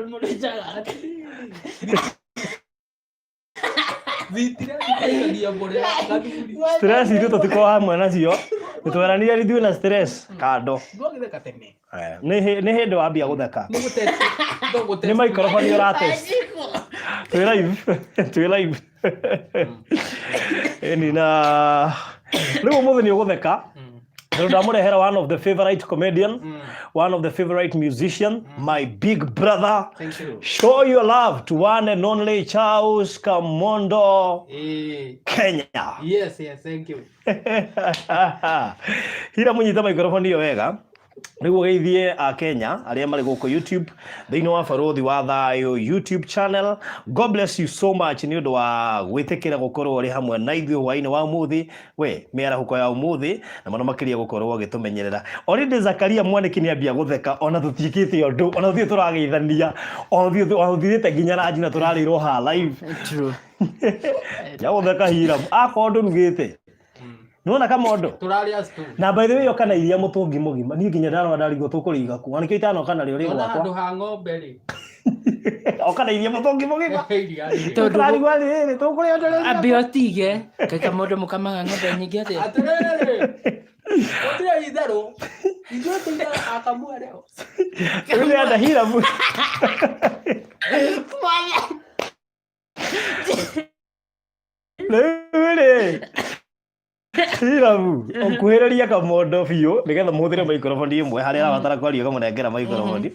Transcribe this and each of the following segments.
Mũrĩjaga. Thitira ikagia mborera gathuri. Stress ithuĩ tũtikoragwo hamwe nacio. Nĩtweranire ithuĩ na stress kando. Ndwagĩtheka tene. Eh, nĩ hĩndĩ wambia gũtheka. Nĩ gũtest. No gũtest. Nĩ microphone ũratest. Twĩ live. Twĩ live. Ĩni na rĩu ũmũthĩ nĩ ũgũtheka. Tondũ ndamũrehera one of the favorite comedian, one of the favorite musician, my big brother. Thank you. Show your love to one and only Charles Kamondo Eh, Kenya. yes, thank you. Hira mũnyite microphone ĩyo wega nĩguo geithie a Kenya arĩa marĩ gũkũ YouTube thĩinĩ wa Barũthi wa Thayũ YouTube channel. God bless you so much nĩ ũndũ wa gwĩtĩkĩra gũkorwo ũrĩ hamwe na ithuĩ hwainĩ wa ũmũthĩ, we mĩarahũko ya ũmũthĩ na mũno makĩria gũkorwo ũgĩtũmenyerera. Already Zakaria Mwanĩki nĩ ambia gũtheka ona tũtiĩkĩte ũndũ, ona tũtirĩ tũrageithania, ona tũtirĩ tũthirĩte nginya ranji na tũrarĩirwo haha live. True. Ya gũtheka Hiram, akorwo ndũrugĩte. Nĩwona kamondo? Tũrarĩa stew. Na by the way oka na iria mũtũngi mũgima. Niĩ nginya ndarora ndarigwo tũkũrĩiga kũ. Ona nĩkĩo itanoka narĩo rĩ Ona gwakwa. handũ ha ng'ombe rĩ. Oka na iria mũtũngi mũgima. Iria rĩ. Tondũ- Tũrarigwo atĩrĩrĩ tũkũrĩa ũndũ Ambe ũtige kaĩ kamondo mũkamaga ng'ombe nyingĩ atĩa? Atĩrĩrĩ. Gũtirĩ itherũ. Ithuĩ tũigaga akamua rĩo. Rĩu nĩ Hiram. Rĩu rĩ Hiram, ũkuhĩrĩria kamondo biũ nĩgetha mũhũthĩre microphone ĩmwe harĩa arabatara kwaria ũkamũnengera microphone.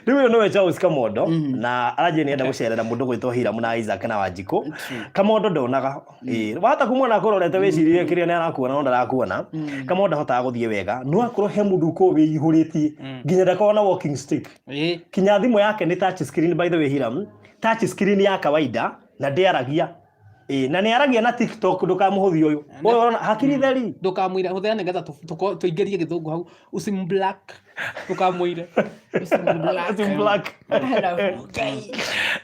Rĩu ũyũ nĩwe Charles Kamondo na aranjia nĩ enda gũcerera mũndũ gwĩtwo Hiram na Isaac na Wanjikũ. Kamondo ndonaga. Ĩĩ, wahota kumuona akũrorete wĩcirie kĩrĩa nĩ arakuona no ndarakuona. Kamondo ndahotaga gũthiĩ wega no akorwo he mũndũ ũkoragwo wĩihũrĩtie nginya ndakoragwo na walking stick. Kinya thimũ yake nĩ touch screen by the way Hiram, touch screen ya kawaida na ndĩaragia. Ĩĩ, na nĩ aragia na TikTok ndũkamũhũthie ũyũ. Ũyũ ũrona hakiri theri. Ndũkamwĩre hũthĩra nĩgetha tũingĩrie gĩthũngũ hau. Usimblack. Ndũkamwĩre. Usim black.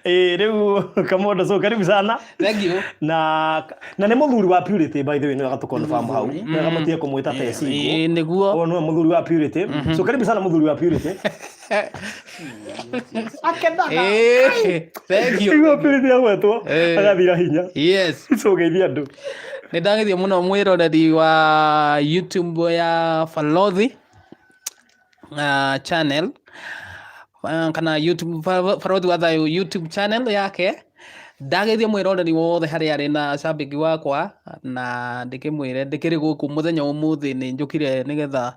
Ĩĩ, rĩu Kamondo so karibu sana. Thank you. Na nĩ mũthuri wa Purity by the way nĩwega tũ confirm hau. Nĩwega mũtige kũmwĩta te single. Ĩĩ, nĩguo. Ũyũ nĩwe mũthuri wa Purity. So karibu sana mũthuri wa Purity. Akenaga. Ĩĩ, thank you. Igua Purity agwetwo Ĩĩ. agathira hinya. Yes. So geithia andũ. Nĩ ndagithio mũno mwĩroreri wa YouTube ya Balothi channel kana YouTube Balothi wa Thayũ YouTube channel yake. Ndageithia mwĩroreri wothe harĩa arĩ na cambĩki wakwa na ndĩkĩmwĩre ndĩkĩrĩ gũkũ mũthenya wa ũmũthĩ nĩ njũkire nĩgetha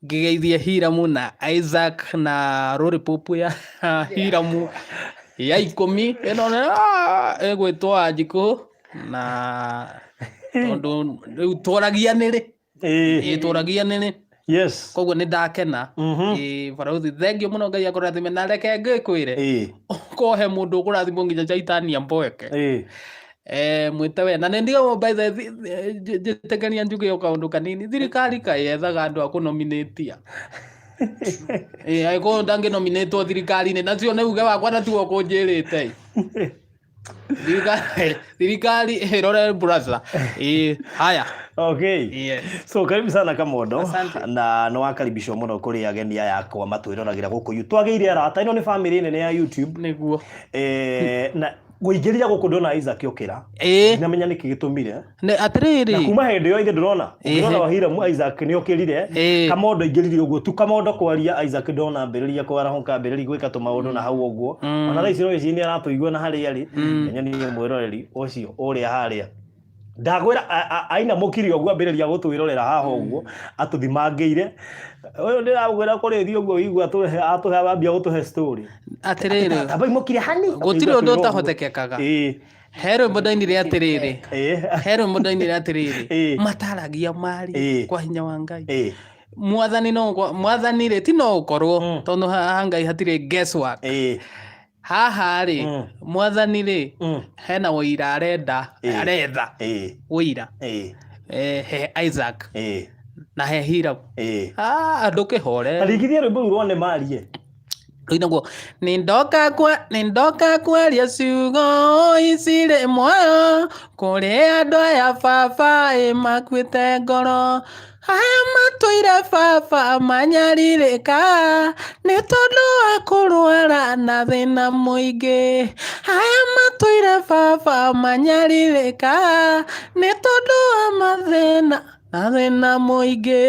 ngĩgeithie Hiramu na Isaac na Lollipop ya Hiramu ya 10 ĩno ĩgwĩtwo Wanjikũ na tondũ rĩu tũragia nĩrĩ. Ĩĩ tũragia nĩrĩ. Yes. Koguo nĩ ndakena. Ĩĩ Barũthi, thank you mũno Ngai akũrathime na reke ngĩkwĩre. Ũkorwo he mũndũ ũkũrathimwo nginya Chaitania Mboeke. Mwĩte we na nĩ ndigagwo by the njĩtĩkania njuge o kaũndũ kanini thirikari kaĩ yethaga andũ a kũnominĩtia. Ĩĩ angĩkorwo ndangĩnominĩtwo thirikari-inĩ nacio nĩ uge wakwa na tiwe ũkũnjĩrĩte. Thirikari ĩrore brother. Ĩĩ haya. Okay. Yes. So karibu sana Kamondo. Asante. Na nĩ wakaribishwo mũno kũrĩ ageni aya akwa matwĩroragĩra gũkũ YouTube. Twagĩire arata ĩno nĩ family nene ya YouTube. Nĩguo. Na gũingĩria gũkũ ndona Isaac okĩra. Ĩĩ. Ndinamenya nĩkĩ gĩtũmire. Nĩ atĩrĩrĩ. Na kuma hĩndĩ ĩyo ithe ndũrona. Ũngĩrora Wahiramu Isaac nĩ okĩrire. Kamondo aingĩrire ũguo tu Kamondo kwaria Isaac ndona ambĩrĩria kwarahũka ambĩrĩria gwĩka tũmaũndũ na hau ũguo. Ona thaa ici no wĩcirie nĩ aratũigua na harĩa arĩ. Nyonie mwĩroreri ũcio ũrĩa harĩa. Ndakwĩra ainamũkire ũguo ambĩrĩria gũtwĩrorera haha ũguo atũthimangĩire. Ũyũ ndĩramwĩra kũrĩthi ũguo wĩigua atũhe atũhe ambia gũtũhe story. Atĩrĩrĩ. Tamba imũkire hani. Gũtirĩ ũndũ ũtahotekekaga. He rwĩmbo ndainire atĩrĩrĩ. He rwĩmbo ndainire atĩrĩrĩ. Mataragia mari kwa hinya wa Ngai. Mwathani no mwathani rĩ ti no ũkorwo tondũ haha Ngai hatirĩ guesswork. Haha rĩ mwathani rĩ hena ũira arenda aretha ũira he Isaac na he Hiram. Andũ kĩhore. Ringithia rwĩmbo rũu rwa Nĩmarie. Rũinagwo nĩ ndoka kwaria ciugo ici rĩ muoyo kũrĩ andũ aya baba ĩ makuĩte ngoro. Aya matũire baba manyarirĩka nĩ tondũ wa kũrwara na thĩna mũingĩ. Aya matũire baba manyarirĩka nĩ tondũ wa mathĩna na thĩna mũingĩ.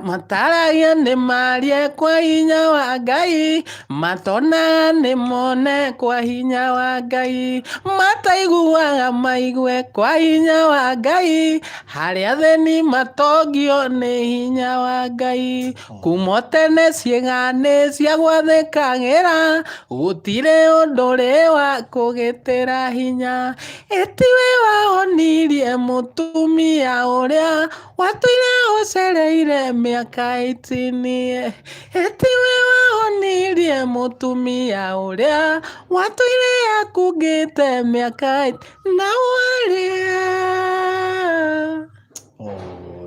Mataragia nĩ marie kwa hinya wa Ngai, matonaga nĩ mone kwa hinya wa Ngai, mataiguaga maigue kwa hinya wa Ngai, harĩa athĩni matongio nĩ hinya wa Ngai. Kuma tene ciĩga nĩ cia gwathĩkagĩra, gũtirĩ ũndũ ũrĩ wa kũgitĩra hinya. Ĩtiwe wahonirie mũtumia ũrĩa watũire ũcereire mĩaka 18. Ĩtiwe wahonirie mũtumia ũrĩa watũire akungĩte mĩaka na warĩa.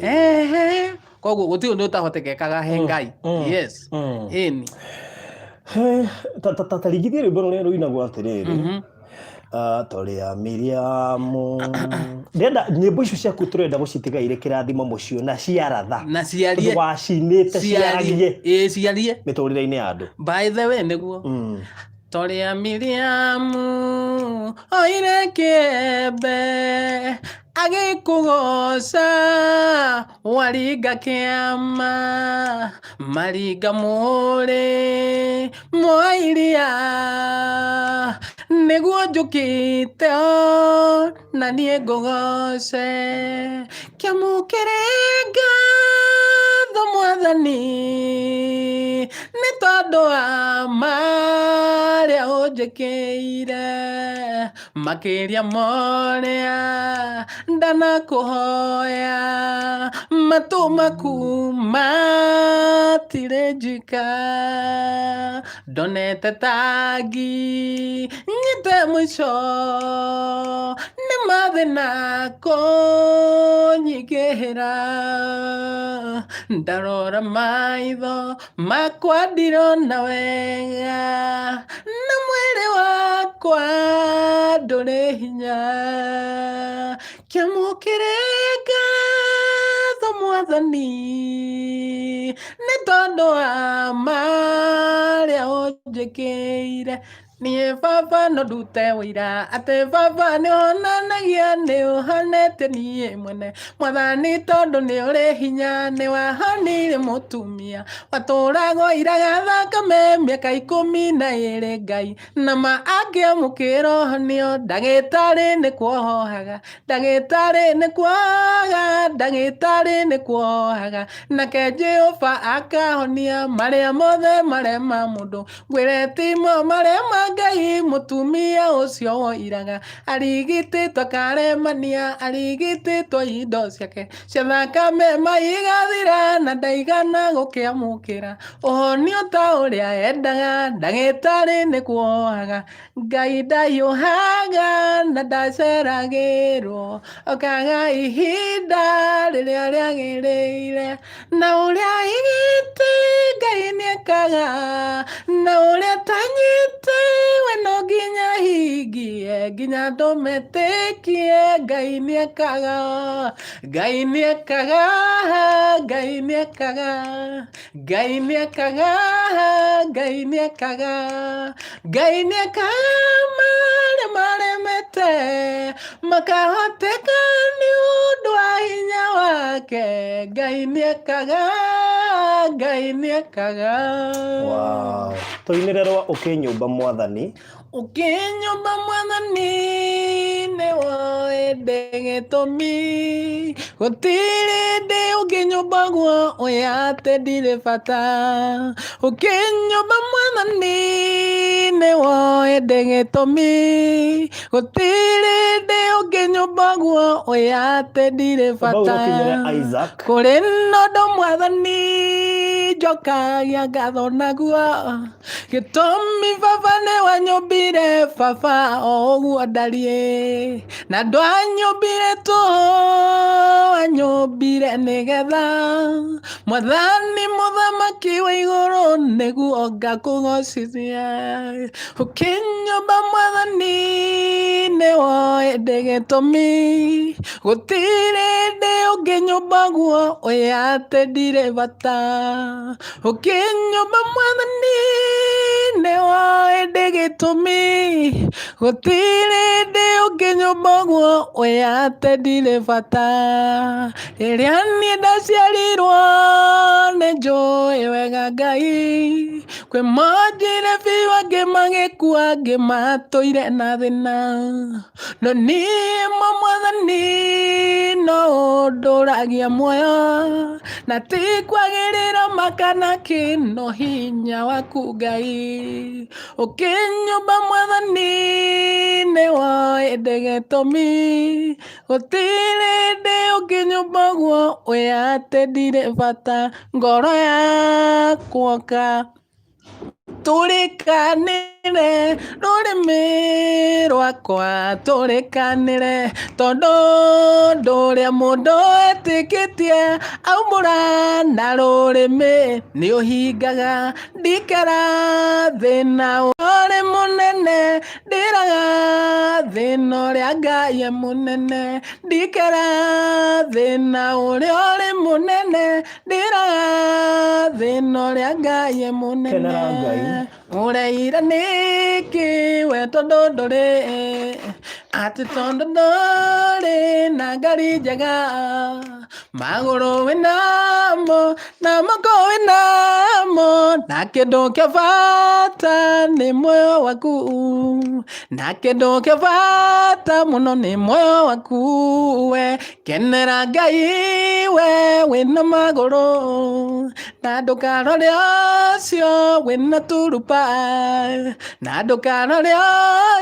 Ehe. Koguo gũtirĩ ũndũ ũtahotekekaga he Ngai. Yes. Ĩni. Ta ringithia rwĩmbo rũrĩa rũinagwo atĩrĩrĩ, torĩa Miriamu. Ndĩrenda nyĩmbo icio ciaku tũrenda gũcitiga irĩ kĩrathimo mũciĩ na ciaratha. Na ciarie. Tondũ wacinĩte ciaragie. Ĩĩ, ciarie. Mĩtũrĩre-inĩ ya andũ. By the way, nĩguo. Torĩa Miriamu oire kĩembe agĩkũgoca waringa kĩama maringa mũrĩ mwairia nĩguo njũkĩte o na niĩ ngũgoce kĩamũkĩre ngatho mwathani nĩ tondũ wa marĩa ũnjĩkĩire makĩria morĩa ndanakũhoya matũ maku matirĩ njika ndonete tangi nyite mũico nĩ mathĩna kũnyingĩhĩra ndarora maitho makwa ndirona wega na mwĩrĩ wakwa ndũrĩ hinya kĩamũkĩre ngatho mwathani nĩ tondũ wa marĩa ũnjĩkĩire. Niĩ baba no ndute ũira atĩ baba nĩ ũhonanagia nĩ ũhonetie niĩ mwene mwathani tondũ nĩ ũrĩ hinya nĩ wahonirie mũtumia watũragwo iraga thakame mĩaka 12 Ngai na ma angĩamũkĩra ũhonio ndagĩtarĩ nĩ kuohohaga ndagĩtarĩ nĩ kuohaga ndagĩtarĩ nĩ kuohaga nake Jehova akahonia marĩa mothe marema mũndũ ngwĩre timo marema Ngai mũtumia ũcio woiraga arigitĩtwo akaremania arigitĩtwo indo ciake cia thakame maigathira na ndaigana gũkĩamũkĩra ũhonio ta ũrĩa endaga ndagĩtarĩ nĩ kuohaga Ngai ndahiũhaga na ndaceragĩrwo okaga ihinda rĩrĩa rĩagĩrĩire na ũrĩa aigĩte Ngai nĩekaga na ũrĩa atanyĩte we no nginya ahingie nginya andũ metĩkie Ngai nĩekaga Ngai nĩekaga Ngai nĩekaga Ngai nĩekaga Ngai nĩekaga Ngai nĩekaga marĩa maremete makahoteka nĩ ũndũ wa hinya wake Ngai nĩekaga Ngai nĩekaga. Wow. Tũinĩre rwa ũkĩnyũmba mwathani. Ũkĩnyũmba mwathani nĩ woĩ ndĩ gĩtũmi gũtirĩ ndĩ ũngĩnyũmba guo ũya atĩ ndirĩ bata ũkĩnyũmba mwathani nĩ woĩ ndĩ gĩtũmi gũtirĩ ndĩ ũngĩnyũmba guo ũya atĩ ndirĩ bata Isaac. Kũrĩ na ũndũ mwathani njokagia ngatho naguo gĩtũmi baba nĩ wanyũmbire baba o ũguo ndariĩ na ndwanyũmbire tũhũ wanyũmbire nĩgetha mwathani mũthamaki wa igũrũ nĩguo ngakũgocithia. Ũkĩnyũmba mwathani nĩwoĩ ndĩ gĩtũmi, gũtirĩ hĩndĩ ũngĩnyũmba guo ũya atĩ ndirĩ bata. Ũkĩnyũmba mwathani nĩwoĩ ndĩ gĩtũmi, gũtirĩ hĩndĩ ũngĩnyũmba guo ũya atĩ ndirĩ bata. Rĩrĩa niĩ ndaciarirwo nĩnjũĩ wega Ngai, kwĩ monjire biũ angĩ magĩkua angĩ matũire na thĩna. No niĩ mo mwathani no ũndũragia muoyo, na ti kwagĩrĩra makana kĩ no hinya waku Ngai. Ũkĩnyũmba mwathani nĩwoĩ ndĩ gĩtũmi, gũtirĩ hĩndĩ ũngĩnyũmba ũguo ũya atĩ ndirĩ bata. Ngoro yakwa ka tũrĩkanĩre, rũrĩmĩ rwakwa tũrĩkanĩre, tondũ ũndũ ũrĩa mũndũ etĩkĩtie aumbũra na rũrĩmĩ nĩ ũhingaga. Ndikara thĩna ũrĩ mũnene, ndĩraga thĩna ũrĩa Ngai e mũnene. Ndikara thĩna ũrĩa ũrĩ mũnene, ndĩraga thĩna ũrĩa Ngai e mũnene. Kenera Ngai. Ũreira nĩkĩ we tondũ ndũrĩ, atĩ tondũ ndũrĩ na ngari njega, magũrũ wĩnamo na moko wĩnamo, na kĩndũ kĩa bata nĩ muoyo waku, na kĩndũ kĩa bata mũno nĩ muoyo waku we. Kenera Ngai we wĩna magũrũ, na ndũkarore ũcio wĩna turupa, na ndũkarore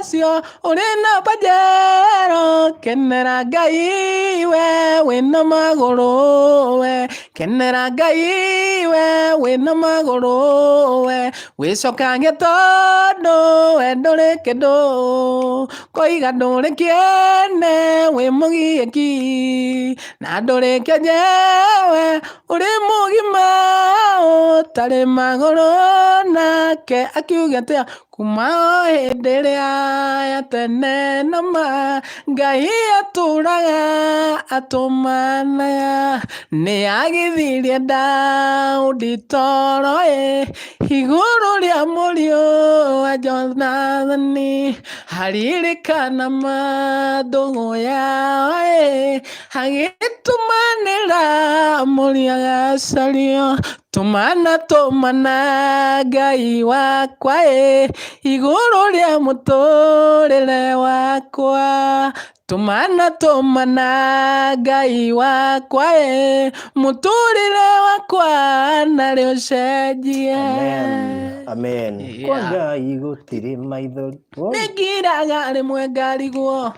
ũcio ũrĩ na pajero. Kenera Ngai we wĩna magũrũ we, kenera Ngai we wĩna magũrũ we, wĩcokange tondũ we ndũrĩ kĩndũ, koiga ndũrĩ kĩene wĩ mũgiĩki, na ndũrĩ kĩenyewe ũrĩ mũgima ũtarĩ magũrũ. Nake akiuga atĩa? Kuma o hĩndĩ ĩrĩa ya tene na ma, Ngai atũraga atũmanaga, nĩ agithirie Daudi toro ĩ, igũrũ rĩa mũriũ wa Jonathani, aririkana mathũgũ yao ĩ, agĩtũmanĩra mũriũ agacario. Tũmana tũmana Ngai wakwa ĩ, igũrũ rĩa mũtũrĩre wakwa. Tũmana tũmana Ngai wakwa ĩ, mũtũrĩre wakwa narĩ ũcenjie. Amen. Amen. Kwa Yeah. Ngai gũtirĩ maithori. Woi. Nĩngiraga rĩmwe ngarigwo,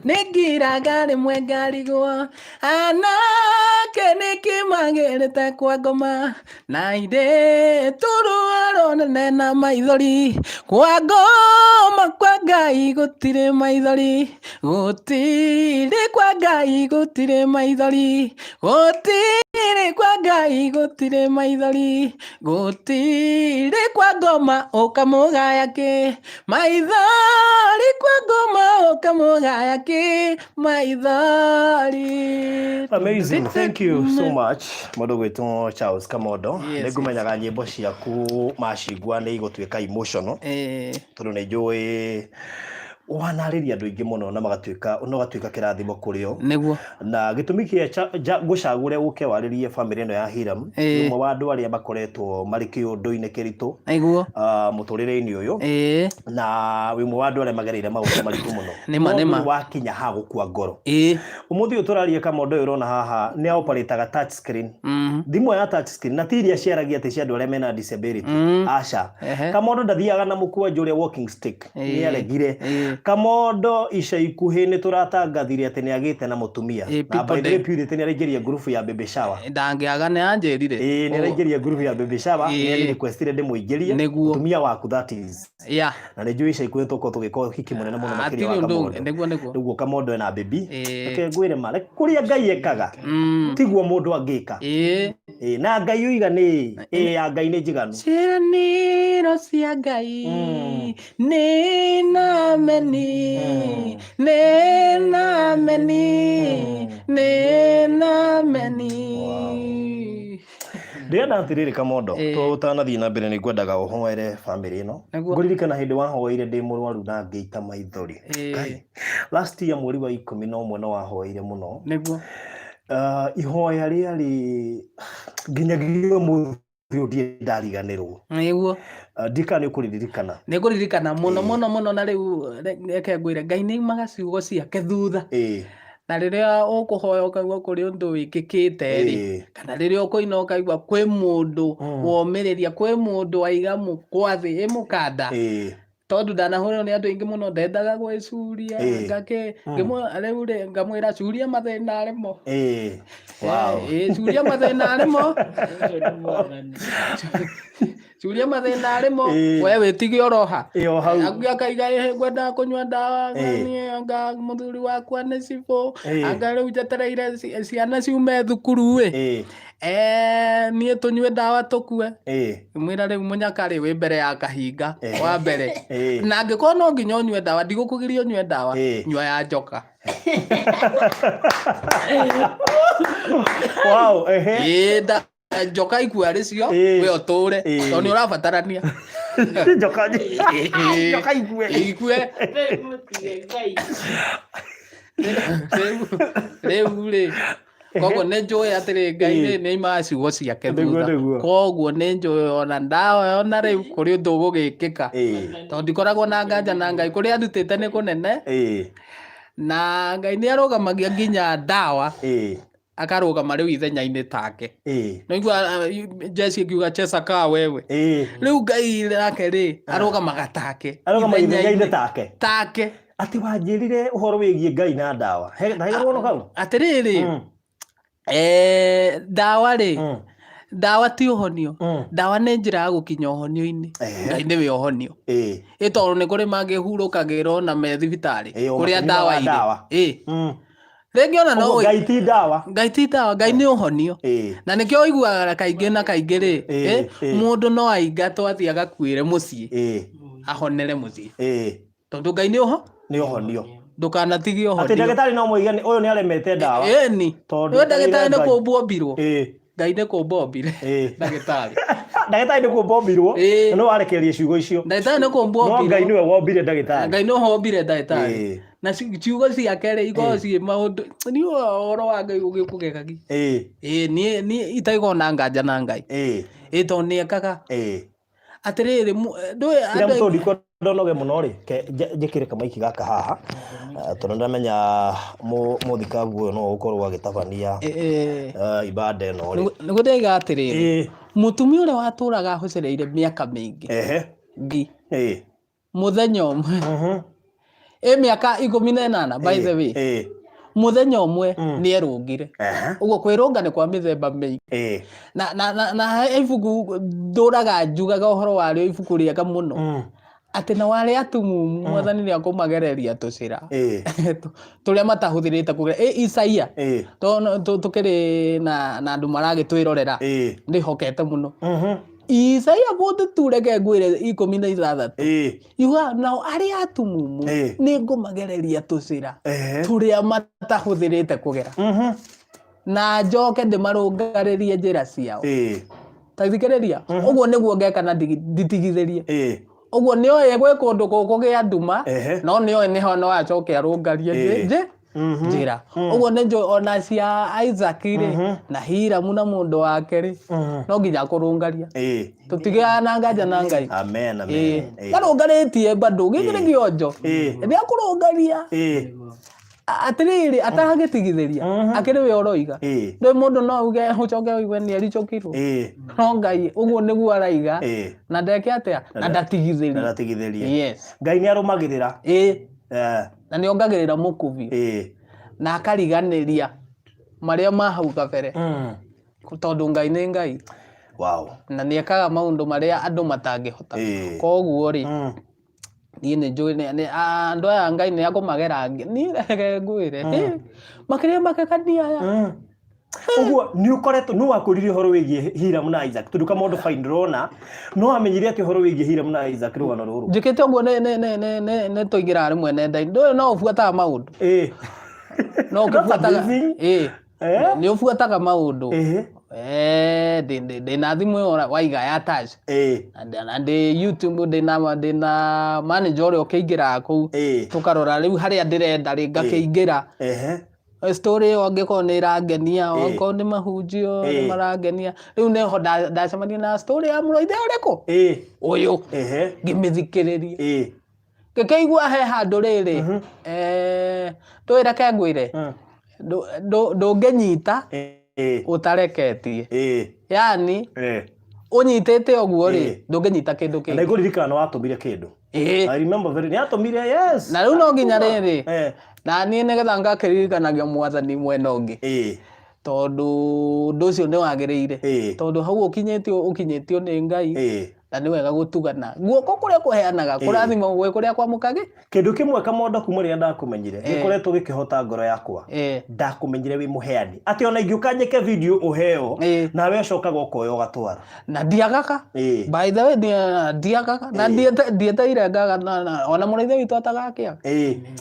nĩngiraga rĩmwe ngarigwo, anake nĩkĩ magĩrĩte kwa ngoma, na airĩtu ruo rũnene na maithori. Kwa ngoma kwa Ngai gũtirĩ maithori, gũtirĩ kwa Ngai gũtirĩ maithori, gũtirĩ kwa Ngai gũtirĩ maithori, gũtirĩ kwa ngoma ũkamũgaya kĩ, maithori kwa ngoma ũkamũgaya kĩ, maithori. Amazing. Thank you so much. Mũndũ gwĩtwo Charles Kamondo. Yes, Nĩ ngũmenyaga nyĩmbo ciaku macigua nĩ igũtuĩka emotional tondũ nĩ njũĩ wanarĩria andũ aingĩ mũno na magatuĩka na ũgatuĩka kĩrathimo kũrĩ o. Nĩguo. Na gĩtũmi kĩa ngũcagũre ũke warĩrie bamĩrĩ ĩno ya Hiram nĩ ũmwe wa andũ arĩa makoretwo marĩ kĩũndũ-inĩ kĩritũ Nĩguo. Mũtũrĩre-inĩ ũyũ na wĩ ũmwe wa andũ arĩa magereire maũndũ maritũ mũno. Nĩma, No nĩma. ndũrĩ wakinya ha gũkua ngoro. Ũmũthĩ ũyũ tũraria Kamondo ũyũ ũrona haha nĩ operataga touch screen. Thimũ ya touch screen na ti iria ciaragia atĩ cia andũ arĩa mena disability. Aca. Kamondo ndathiaga na mũkwanjũ ũrĩa walking stick. Nĩ aregire. Kamondo ica ikuhĩ nĩ tũratangathire atĩ nĩ agĩte na mũtumia. Ĩĩ, Na people by the way day. Purity nĩ araingĩria ngurubu ya baby shower. Ndangĩaga nĩ anjĩrire. Ĩĩ nĩ araingĩria ngurubu ya baby shower, nĩ Ĩĩ. requestire ndĩmũingĩrie. Nĩguo. Mũtumia waku that is. Yeah. Na nĩ njũĩ ica ikuhĩ tũkorwo tũgĩka ũhiki mũnene mũno makĩria Hatirĩ wa ũndũ ũngĩ. Kamondo. Nĩguo nĩguo. Rĩu Kamondo ena baby. Ĩĩ. Reke ngwĩre ma, kũrĩa Ngai ekaga tiguo mũndũ angĩka. Ĩĩ. Ĩĩ, na Ngai oiga nĩ ĩĩ ya Ngai nĩ njiganu. Ciĩranĩro cia Ngai nĩ na meni, nĩ na meni, nĩ na meni. Ndĩrenda atĩrĩrĩ Kamondo, Ĩĩ. tũtanathiĩ na mbere nĩ ngwendaga ũhoere bamĩrĩ ĩno. Nĩguo. Ngũririkana hĩndĩ wahoeire ndĩ mũrwaru na ngĩita maithori. Ĩĩ. Ngai, last year mweri wa 11 no wahoeire mũno. Nĩguo. Ihoya rĩarĩ nginyagia ũmũthĩ ũyũ ndirĩ ndariganĩrwo. Nĩguo. Ndikana nĩ ũkũririkana. Nĩ ngũririkana mũno mũno mũno na rĩu reke ngwĩre Ngai nĩ aumaga ciugo ciake thutha. Na rĩrĩa ũkũhoya ũkaigua kũrĩ ũndũ wĩkĩkĩte rĩ, kana rĩrĩa ũkũina ũkaigua kwĩ mũndũ womĩrĩria, kwĩ mũndũ waiga mũkwa thĩ ĩ mũkanda. Tondũ ndanahũrĩrwo nĩ andũ aingĩ mũno ndendaga gwĩcuria ngakĩ rĩu rĩ ngamwĩra curia mathĩna arĩ mo. Wow. Curia mathĩna arĩ mo. Curia mathĩna arĩ mo. We wĩtige oroha. Ĩĩ o hau. Angĩ akaiga ĩhĩ ngwendaga kũnyua ndawa niĩ anga mũthuri wakwa nĩ cibũ anga rĩu njetereire ciana ciume thukuru ĩ. Niĩ tũnyue ndawa tũkue. Mwĩra rĩu mũnyakarĩ wĩ mbere ya kahinga wa mbere. Na angĩkorwo no nginya ũnyue ndawa ndigũkũgiria ũnyue ndawa nyua ya njoka. Wow, ehe. Ĩĩ njoka ikua rĩ cio we ũtũre tondũ nĩ ũrabatarania. Njoka njoka ikue. Ikue. Rĩu rĩ koguo nĩ njũĩ atĩrĩ Ngai rĩ nĩ aimaga ciugo ciake thutha. Koguo nĩ njũĩ ona ndawa ona rĩu kũrĩ ũndũ ũgũgĩkĩka. Tondũ ndikoragwo na nganja na Ngai kũrĩa andutĩte nĩ kũnene. Na Ngai nĩ arũgamagia nginya ndawa akarũgama rĩu ithenya-inĩ take. Nĩũigua Jesse akiuga cheza kaa wewe. Rĩu Ngai nake rĩ arũgamaga take. Arũgamaga ithenya-inĩ take. Take. Atĩ wanjĩrire ũhoro wĩgiĩ Ngai na ndawa. He karũgano kau? Atĩrĩrĩ, ndawa rĩ, ndawa ti ũhonio. Ndawa nĩ njĩra ya gũkinya ũhonio-inĩ. Ngai nĩwe ũhonio. Ĩ tondũ nĩ kũrĩ mangĩhurũkagĩrwo na me thibitarĩ kũrĩa ndawa irĩ. Rĩngĩ ona no Ngai ti ndawa. Ngai ti ndawa, Ngai nĩ ũhonio. Na nĩkĩo ũiguaga kaingĩ na kaingĩ rĩ, mũndũ no aingatwo athiĩ agakuĩre mũciĩ. Ahonere mũciĩ. Tondũ Ngai nĩ ũho? Nĩ ũhonio. Ndũkanatige ũhonio. Atĩ ndagĩtarĩ no moige ũyũ nĩ aremete ndawa. Ĩni. Tondũ ndagĩtarĩ nĩ kũmbwo ombirwo. Ngai nĩ kũmba ombire. Ndagĩtarĩ. Ndagĩtarĩ nĩ kũmba ombirwo. Na no warekereria ciugo icio. Ndagĩtarĩ nĩ kũmbwo ombirwo. No Ngai nĩwe wombire ndagĩtarĩ. Ngai nĩwe wombire ndagĩtarĩ. Na ciugo ciake rĩ ikoragwo ciĩ maũndũ niĩ ũhoro wa Ngai ũgĩkũgegagia. Ĩĩ niĩ itaigua na nganja na Ngai. Ĩĩ tondũ nĩ ekaga. Atĩrĩrĩ ndũĩ Kĩrĩa mũtũ ndikwenda ũnoge mũno rĩ, njĩkĩre kamaiki gaka haha tondũ ndamenya mũthikabu ũyũ no ũgũkorwo agĩtabania ibada ĩno rĩ. Nĩguo ndĩroiga atĩrĩrĩ, mũtumia ũrĩa watũraga ahocereire mĩaka mĩingĩ ngi mũthenya ũmwe ĩ mĩaka 18 by the way mũthenya ũmwe nĩ erũngire. Ũguo kwĩrũnga nĩ kwa mĩthemba mĩingĩ. Na he ibuku ndũraga njugaga ũhoro warĩo ibuku rĩega mũno atĩ na warĩa atumumu mwathani nĩ akũmagereria tũcĩra tũrĩa matahũthĩrĩte kũgera. Ĩ Isaia tũkĩrĩ na andũ maragĩtwĩrorera ndĩhokete mũno. Isaia 42 reke ngwĩre 16 yuga nao arĩa atumumu nĩ ngũmagereria tũcĩra tũrĩa matahũthĩrĩte kũgera na njoke ndĩmarũngarĩrie njĩra ciao. Ta thikĩrĩria ũguo nĩguo ngeka na nditigithĩrie. Ũguo nĩoĩ gwĩ kũndũ gũkũgĩa nduma no nĩoĩ nĩho no acoke arũngarie njĩra. Ũguo nĩ njũĩ ona cia Isaac rĩ na Hiramu na mũndũ wake rĩ no nginya akũrũngaria. Tũtigĩaga na nganja na Ngai. Amen, amen. Ndarũngarĩtie bado gĩkĩ nĩ kĩonjo. Nĩ akũrũngaria. Atĩrĩrĩ atagĩtigithĩria akĩrĩ we ũroiga. Ndũĩ mũndũ no auge ũcoke ũigue nĩ ericũkirwo. No Ngai ũguo nĩguo araiga na ndeke atĩa na ndatigithĩria. Ndatigithĩria. Yes. Ngai nĩ arũmagĩrĩra. Na nĩ ongagĩrĩra mũkubio na akariganĩria marĩa ma hau kabere, tondũ Ngai nĩ Ngai na nĩ ekaga maũndũ marĩa andũ matangĩhota. Koguo rĩ, niĩ nĩ njũĩ andũ aya Ngai nĩ akũmagera. Niĩ reke ngwĩre, makĩria makekania aya. Ũguo nĩ ũkoretwo nĩ wakũririe ũhoro wĩgiĩ Hiram na Isaac, tondũ Kamondo fine ndĩrona no wamenyire atĩ ũhoro wĩgiĩ Hiram na Isaac rũgano rũrũ? Njĩkĩte ũguo nĩ tũingĩraga rĩmwe nenda-inĩ, ndũĩ no ũbuataga maũndũ. No That's ũkĩbuataga amazing. Nĩ ũbuataga maũndũ. Ndĩna thimũ ĩyo waiga ya touch na ndĩ YouTube, ndĩna manager ũrĩa ũkĩingĩraga kũu, tũkarora rĩu harĩa ndĩrenda rĩ, ngakĩingĩra story ĩyo angĩkorwo nĩ ĩrangenia, angĩkorwo nĩ mahunjio nĩ marangenia. Rĩu nĩho ndacemania na story ya mũrũ wa ithe ũrĩkũ ũyũ, ngĩmĩthikĩrĩria, ngĩkĩigua he handũ rĩrĩ, ndũĩ, reke ngwĩre, ndũngĩnyita ũtareketie, yani ũnyitĩte ũguo rĩ, ndũngĩnyita kĩndũ Na kĩngĩ. Ngũririkana nĩ watũmire kĩndũ. I remember very, nĩ atũmire, yes. Na rĩu no nginya rĩrĩ, na niĩ nĩgetha ngakĩririkanagia Mwathani mwena ũngĩ, tondũ ũndũ ũcio nĩ wagĩrĩire, tondũ hau ũkinyĩtio ũkinyĩtio nĩ Ngai, na nĩ wega gũtugana guoko kũrĩa kũheanaga kũrathimwo gwĩ kũrĩa kwamũkagĩ. Kĩndũ kĩmwe, Kamondo, kuma rĩrĩa ndakũmenyire gĩkoretwo gĩkĩhota ngoro yakwa, ndakũmenyire wĩ mũheani, atĩ ona ingĩũka njĩke video ũheo, nawe ũcokaga ũkoya ũgatwara. Na ndiagaga. By the way, ndiagaga na ndieteire ngaga ona mũrĩithi witũ atagakĩa.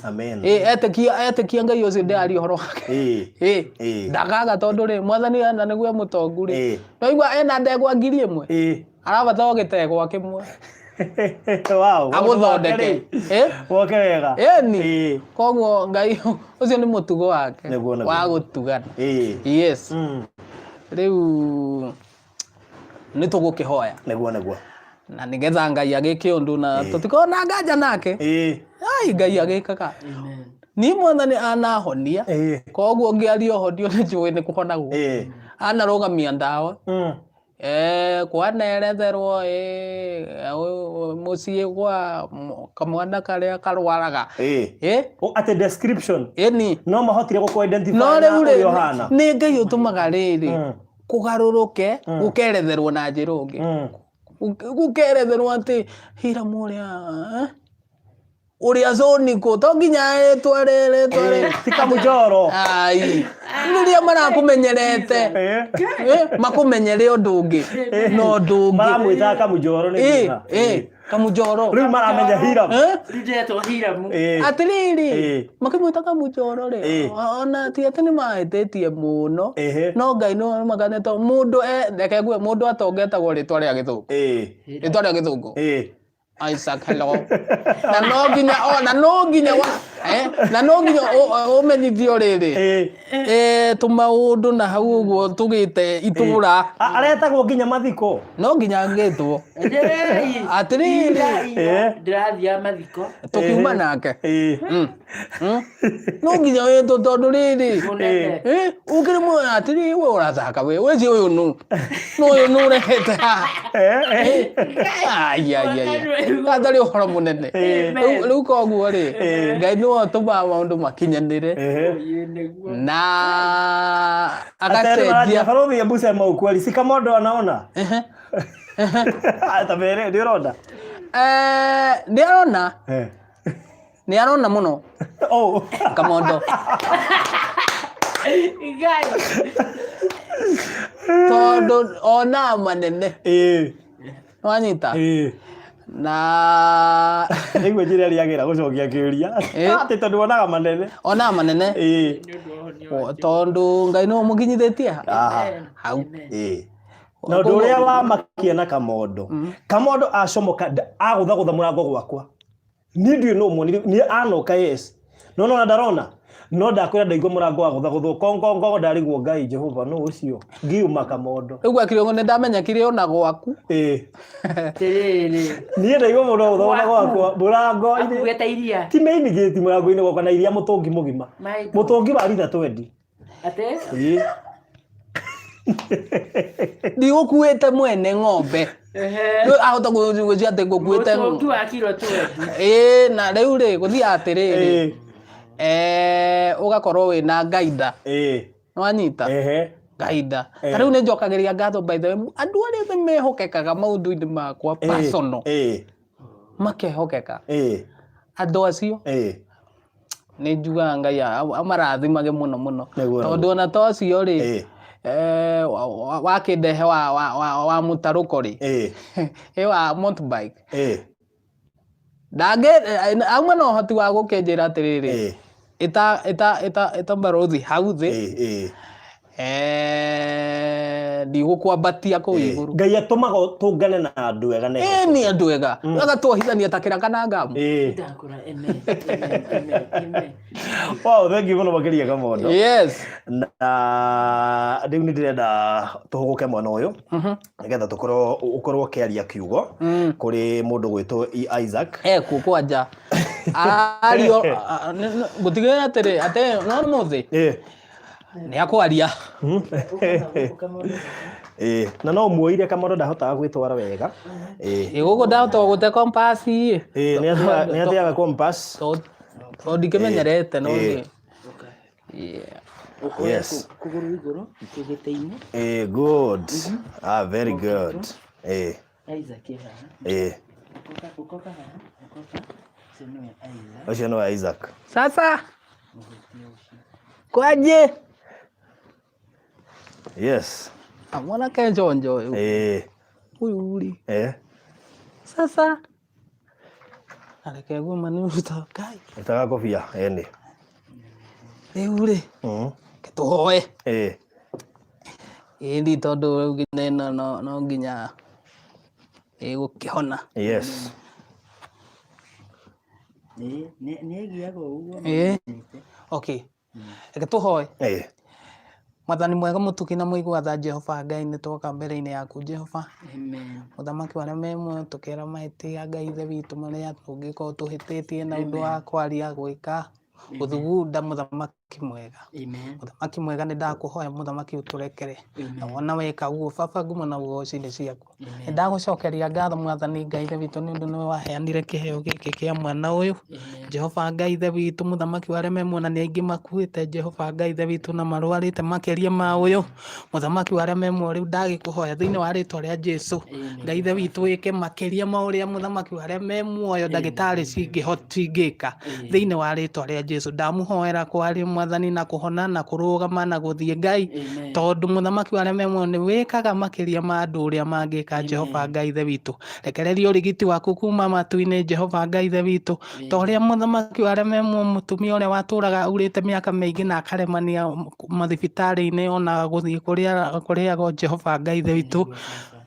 Amen. Etĩkia etĩkia Ngai ũcio ndĩraria ũhoro wake. Ndagaga, tondũ rĩ, Mwathani ena nĩguo mũtongu rĩ, twaigua ena ndegwa 1000, arabatara o gĩtegwa kĩmwe agũthondeke. Woke wega. Ĩni. Koguo Ngai ũcio nĩ mũtugo wake Nĩguo. wa gũtugana. Yes. Rĩu nĩ tũgũkĩhoya Nĩguo. na nĩgetha Ngai agĩke ũndũ na tũtikorwo na nganja nake. Ai, Ngai agĩkaga. Niĩ Mwathani anahonia, koguo ngĩaria ũhonio nĩ njũĩ nĩ kũhonagwo. Anarũgamia ndawa. Kwaneretherwo mũciĩ gwa kamwana karĩa karwaraga. O, atĩ description? Ĩni. No mahotire gũkũ identify No na rĩu rĩ, ũrĩa ũhana? Nĩ Ngai ũtũmaga rĩrĩ kũgarũrũke, gũkeretherwo na njĩra ũngĩ, gũkeretherwo atĩ Hiramu ũrĩa ũrĩa zonico to nginya ĩtwa rĩrĩ rĩtwa rĩrĩ. Ti Kamũnjoro. Ai, rĩrĩa marakũmenyerete, makũmenyere ũndũ ũngĩ na ũndũ ũngĩ. Maramwĩtaga Kamũnjoro nĩ thĩna. Kamũnjoro. Rĩu maramenya Hiram. Rĩu ndĩretwo Hiramu. Atĩrĩrĩ, makĩmwĩta Kamũnjoro rĩ, ona ti atĩ nĩ mahĩtĩtie mũno, no Ngai nĩ makane to mũndũ reke ngue, mũndũ atongetagwo rĩtwa rĩa gĩthũngũ, rĩtwa rĩa gĩthũngũ, Isaac, hello, na no nginya o na no nginya wa na no nginya ũmenyithio rĩrĩ, tũmaũndũ na hau ũguo tũgĩte itũra. Aretagwo nginya mathiko? No nginya ngĩtwo. Atĩrĩrĩ. Ndĩrathiaga mathiko. Tũkiuma nake. No nginya wĩtwo, tondũ rĩrĩ, Mũnene. Ũkĩrĩ muoya atĩrĩ, we ũrathaka we wĩci ũyũ nũ no ũyũ nũ ũrehete haha. Ai, ai, ai, gatarĩ ũhoro mũnene. Rĩu koguo rĩ, Ngai nĩwe ũtũmaga maũndũ makinyanĩre Ĩĩ, nĩguo. Na agacenjia. Barothi, hebu sema ukweli, si Kamondo anaona? Tabere nĩ ũrona? Nĩ arona, nĩ arona mũno. Oh. Kamondo. Ngai. Tondũ onaga manene. Wanyita? Na Nĩguo njĩra ĩrĩa agĩra gũcokia kĩũria, atĩ tondũ wonaga manene. Onaga manene. Nĩ ũndũ wa ũhonio O, tondũ Ngai nĩwe mũkinyithĩtie Aha. hau. Na ũndũ ũrĩa wamakia na Kamondo, Kamondo acomoka agũthagũtha mũrango gwakwa, niĩ ndiũĩ nũ muonire, niĩ anoka, yes, no nona ndarona, no ndakwĩra ndaigua mũrango wagũthagũthwo kongongongo, ndarigwo, Ngai Jehova, nũ ũcio? Ngiuma Kamondo. Rĩu gwakire ũguo nĩ ndamenya kĩrĩa ona gwaku. Atĩrĩrĩ. Niĩ ndaigua mũndũ agũthagũtha gwakwa mũrango-inĩ. Akuĩte iria. Ti main gate, mũrango-inĩ gwakwa, na iria mũtũngi mũgima. My God. Mũtũngi wa rita 20. Atĩ? Ndigũkuĩte mwene ng'ombe. Ehe. Rĩu ahota gwĩcia atĩ ngũkuĩte. Mũtũngi wa kiro 20. Ĩĩ, na rĩu rĩ gũthiaga atĩrĩrĩ, Ĩĩ. Ũgakorwo wĩna ngaida. Ĩĩ. Nĩwanyita? Ehe. Ngaida. Eh. Ta rĩu nĩ njokagĩria ngatho, by the way, andũ arĩa othe mehokekaga maũndũ-inĩ makwa Ĩĩ. personal, Ĩĩ. makehokeka, Ĩĩ. andũ acio Ĩĩ. nĩ njugaga Ngai amarathimage mũno mũno, Nĩguo, tondũ ona ta ũcio rĩ, Ĩĩ. wakĩndehe wa mũtarũko rĩ, Ĩĩ. ĩ wa motorbike, Ĩĩ. ndangĩ auma na ũhoti wa gũkĩnjĩra atĩrĩrĩ, Ĩĩ. ĩta ĩta ĩta ĩta barothi hau thĩ, Ĩĩ. Ĩĩ. Ndigũkwambatia kũu igũrũ. Ngai atũmaga tũngane na andũ ega na Ĩ, nĩ andũ ega agatuohithania ta kĩraka na ngamu. Ĩĩ. Ndakũra, amen, amen, amen, amen. Wow, thank you mũno makĩria, Kamondo. Yes. Na rĩu nĩ ndĩrenda tũhũgũke mwena ũyũ nĩgetha tũkorwo ũkorwo ũkĩaria kiugo kũrĩ mũndũ gwĩtwo Isaac. Ekũ kwanja ario gũtigĩrĩra atĩrĩ atĩ no mũthĩ Ĩĩ. nĩ akwaria. Ĩĩ, na no muoire Kamondo ndahotaga gwĩtwara wega. Ĩĩ. Ĩ, gũkũ ndahota gũte compass. Ĩĩ, nĩ ateaga compass. Tondũ ndikĩmenyerete no Ĩĩ. nĩ. Yeah. Ũkoya Yes. kũgũrũ igũrũ kĩgĩtĩ-inĩ. Ĩĩ, good. Ah, very good. Ĩĩ. Isaac ĩ haha. Ĩĩ. Ũkoka, ũkoka haha, ũkoka. Ũcio nĩwe Isaac. Ũcio nĩwe Isaac. Sasa Mũhĩtia ũcio. kwaje? Yes. Mwanake njonjo ũyũ. Ĩĩ. Ũyũ rĩ. Ĩĩ. Sasa areke guo nĩ ũruta Ngai. Ĩtaga kobia ĩni. Rĩu rĩ, reke tũhoe. Ĩĩ. Ĩni, tondũ rĩu nginya ĩno no nginya ĩgũkĩhona. Yes. Ĩĩ, nĩ agiaga ũguo. Ĩĩ. Okay. Reke tũhoe. Ĩĩ. Mwathani mwega, mũtugi na mũigua tha, Jehova Ngai, nĩ twoka mbere-inĩ yaku, Jehova. Amen. Mũthamaki wa arĩa me muoyo, tũkera mahĩtia, Ngai Ithe witũ, marĩa tũngĩkorwo tũhĩtĩtie na ũndũ wa kwaria, gwĩka, gũthugunda, mũthamaki mwega. Amen. Mũthamaki mwega, nĩ ndakũhoya, mũthamaki, ũtũrekere. Na wona weka ũguo, baba, ngumo na ũgoci nĩ ciaku. Nĩ ndagũcokeria ngatho, mwathani Ngai Ithe witũ, nĩ ũndũ nĩwe waheanire kĩheo gĩkĩ kĩa mwana ũyũ. Jehova Ngai Ithe witũ, mũthamaki wa arĩa me muoyo, na nĩ aingĩ makuĩte, Jehova Ngai Ithe witũ, na marwarĩte makĩria ma ũyũ. Mũthamaki wa arĩa me muoyo, rĩu ndagĩkũhoya thĩinĩ wa rĩtwa rĩa Jesu, Ngai Ithe witũ, wĩke makĩria ma ũrĩa, mũthamaki wa arĩa me muoyo, ndagĩtarĩ cingĩka, thĩinĩ wa rĩtwa rĩa Jesu. Ndamũhoera kwaria, mwathani, na kũhona na kũrũgama na gũthiĩ, Ngai, tondũ mũthamaki wa arĩa me muoyo, nĩ wĩkaga makĩria ma andũ ũrĩa mangĩka. Jehova Ngai Ithe witũ, rekereria ũrigiti waku kuma matu-inĩ, Jehova Ngai Ithe witũ, ta ũrĩa, mũthamaki wa arĩa me muoyo, mũtumia ũrĩa watũraga aurĩte mĩaka mĩingĩ na akaremania mathibitarĩ-inĩ ona gũthiĩ kũrĩa kũrĩagwo, Jehova Ngai Ithe witũ,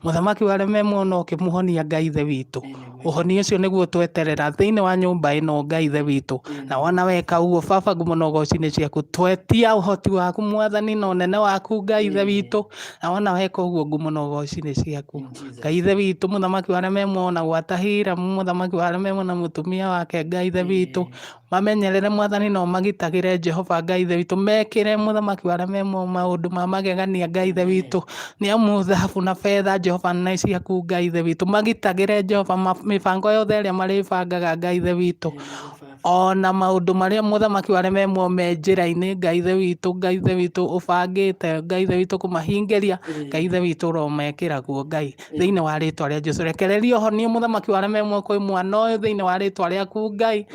mũthamaki wa arĩa me muoyo, na ũkĩmũhonia, Ngai Ithe witũ. Ũhonia ũcio nĩguo tweterera thĩinĩ wa nyũmba ĩno, Ngai Ithe witũ. Na wona weka ũguo, baba, ngumo na ũgoci nĩ ciaku. Twetia ũhoti waku, mwathani, na ũnene waku, Ngai Ithe witũ. Na wona weka ũguo, ngumo na ũgoci nĩ ciaku, Ngai Ithe witũ. Mũthamaki wa arĩa me muoyo, na gwata Hiramu, mũthamaki wa arĩa me muoyo, na mũtumia wake, Ngai Ithe witũ, mamenyerere, mwathani, na ũmagitagĩre, Jehova Ngai Ithe witũ. Mekĩre, mũthamaki wa arĩa me muoyo, maũndũ ma magegania, Ngai Ithe witũ, nĩ amu thahabu na betha, Jehova, nĩ ciaku, Ngai Ithe witũ. Magitagĩre, Jehova, mĩbango yothe ĩrĩa marĩbangaga, Ngai Ithe witũ, ona maũndũ marĩa, mũthamaki wa arĩa me muoyo, me njĩra-inĩ, Ngai Ithe witũ, Ngai Ithe witũ, ũbangĩte, Ngai Ithe witũ, kũmahingĩria, Ngai Ithe witũ, ũromekĩra guo, Ngai, thĩinĩ wa rĩtwa rĩa Jesu. Rekereria ũhonie, mũthamaki wa arĩa me muoyo, kwĩ mwana ũyũ, thĩinĩ wa rĩtwa rĩaku, Ngai.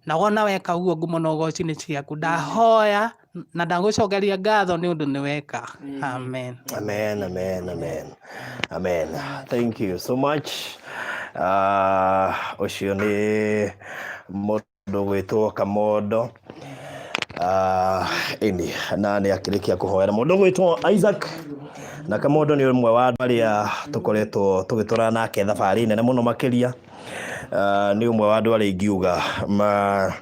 Na wona weka ũguo, ngumo na ũgoci nĩ ciaku. Ndahoya na ndagũcokeria ngatho nĩ ũndũ nĩ weka. Amen. Amen, amen, amen, amen. Thank you so much. Ũcio nĩ mũndũ gwĩtwo Kamondo. Ĩni na nĩ akĩrĩkia kũhoera mũndũ gwĩtwo Isaac, na Kamondo nĩ ũmwe wa andũ arĩa tũkoretwo tũgĩtwarana nake thabarĩ nene mũno makĩria. Nĩ ũmwe wa andũ arĩa ingiuga ma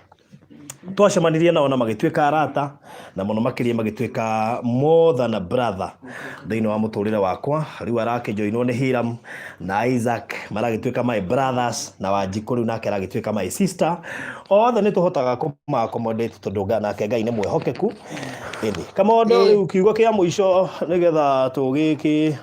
twacemanirie nao na magĩtuĩka arata, na mũno makĩria magĩtuĩka more than a brother thĩinĩ wa mũtũrĩre wakwa. Rĩu arakĩjoinwo nĩ Hiram na Isaac, maragĩtuĩka my brothers, na Wanjikũ rĩu nake aragĩtuĩka my sister. Othe nĩ tũhotaga kũma accommodate tondũ nake Ngai nĩ mwĩhokeku. Ĩni, Kamondo, rĩu kiugo kĩa mũico nĩgetha tũgĩkĩ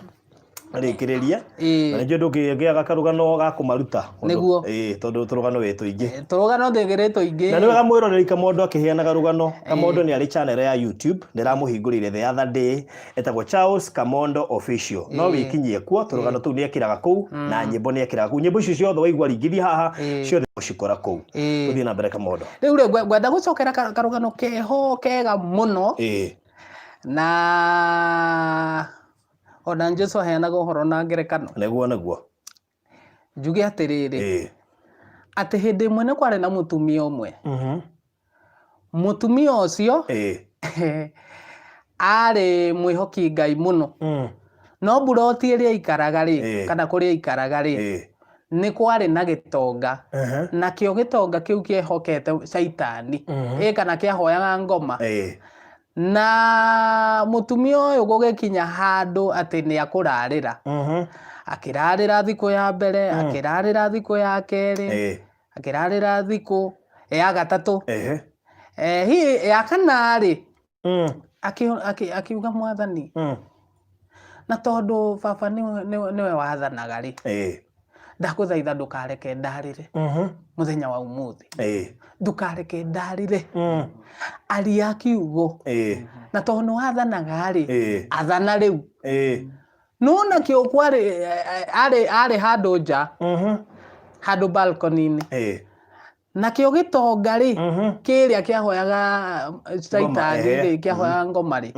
Rĩkĩrĩrie. Ĩĩ. Na nĩnjũĩ ndũngĩaga karũgano ga kũmaruta. Nĩguo. Ĩĩ, tondũ tũrũgano wĩ tũingĩ. Tũrũgano twĩkĩrĩ tũingĩ. Na nĩ wega mwĩroreri Kamondo akĩheanaga rũgano. Kamondo nĩ arĩ channel ya YouTube, ndĩramũhingũrĩire the other day, ĩtagwo Charles Kamondo Official. No wĩkinyie kuo, tũrũgano tũu nĩ ekĩraga kũu, na nyĩmbo nĩ ekĩraga kũu. Nyĩmbo icio ciothe waigua ringithia haha, ciothe ũgũcikora kũu. Tũthiĩ na mbere Kamondo. Rĩu rĩ, ngwenda gũcokera karũgano keho kega mũno. Na ona Jesu aheanaga ũhoro na ngerekano. Nĩguo nĩguo. Njuge atĩrĩrĩ, atĩ hĩndĩ ĩmwe nĩ kwarĩ na mũtumia ũmwe. Mũtumia ũcio arĩ mwĩhoki Ngai mũno. No mburoti ĩrĩa aikaraga rĩ, kana kũrĩa aikaraga rĩ, nĩ kwarĩ na gĩtonga. Nakĩo gĩtonga kĩu kĩehokete caitani, ĩ kana kĩahoyaga ngoma. Na mũtumia ũyũ gũgĩkinya handũ atĩ nĩ akũrarĩra. Akĩrarĩra thikũ ya mbere, akĩrarĩra thikũ ya kerĩ, akĩrarĩra thikũ ya gatatũ. Hihi ya kana rĩ, akiuga mwathani, na tondũ baba nĩwe wathanaga rĩ, ndakũthaitha ndũkareke ndarĩre mũthenya wa ũmũthĩ. Ndũkareke ndarĩre. Aria kiugo. Na tondũ nĩ wathanaga rĩ, athana rĩu. No nakĩo kwarĩ, arĩ handũ nja, handũ balcony-inĩ. Nakĩo gĩtonga rĩ, kĩrĩa kĩahoyaga caitani rĩ, kĩahoyaga ngoma rĩ,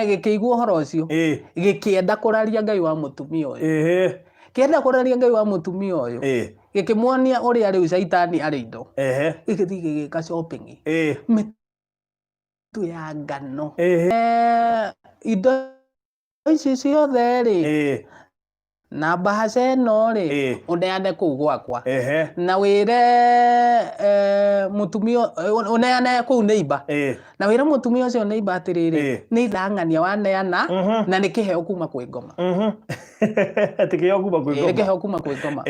gĩkĩigua ũhoro ũcio, gĩkĩenda kũraria Ngai wa mũtumia ũyũ. Kĩenda kũraria Ngai wa mũtumia ũyũ, gĩkĩmuonia ũrĩa rĩu caitani arĩ indo. Gĩgĩthiĩ gĩgĩka shopping. Mĩtu ya ngano. Indo ici ciothe rĩ, na mbahaca ĩno rĩ, ũneane kũu gwakwa. Na wĩre mũtumia, ũneane kũu neighbor. Na wĩre mũtumia ũcio neighbor atĩrĩrĩ, nĩ ithang'ania waneana, na nĩ kĩheo kuma kwĩ ngoma. Atĩ kĩheo kuma kwĩ ngoma. Nĩ kĩheo kuma kwĩ ngoma.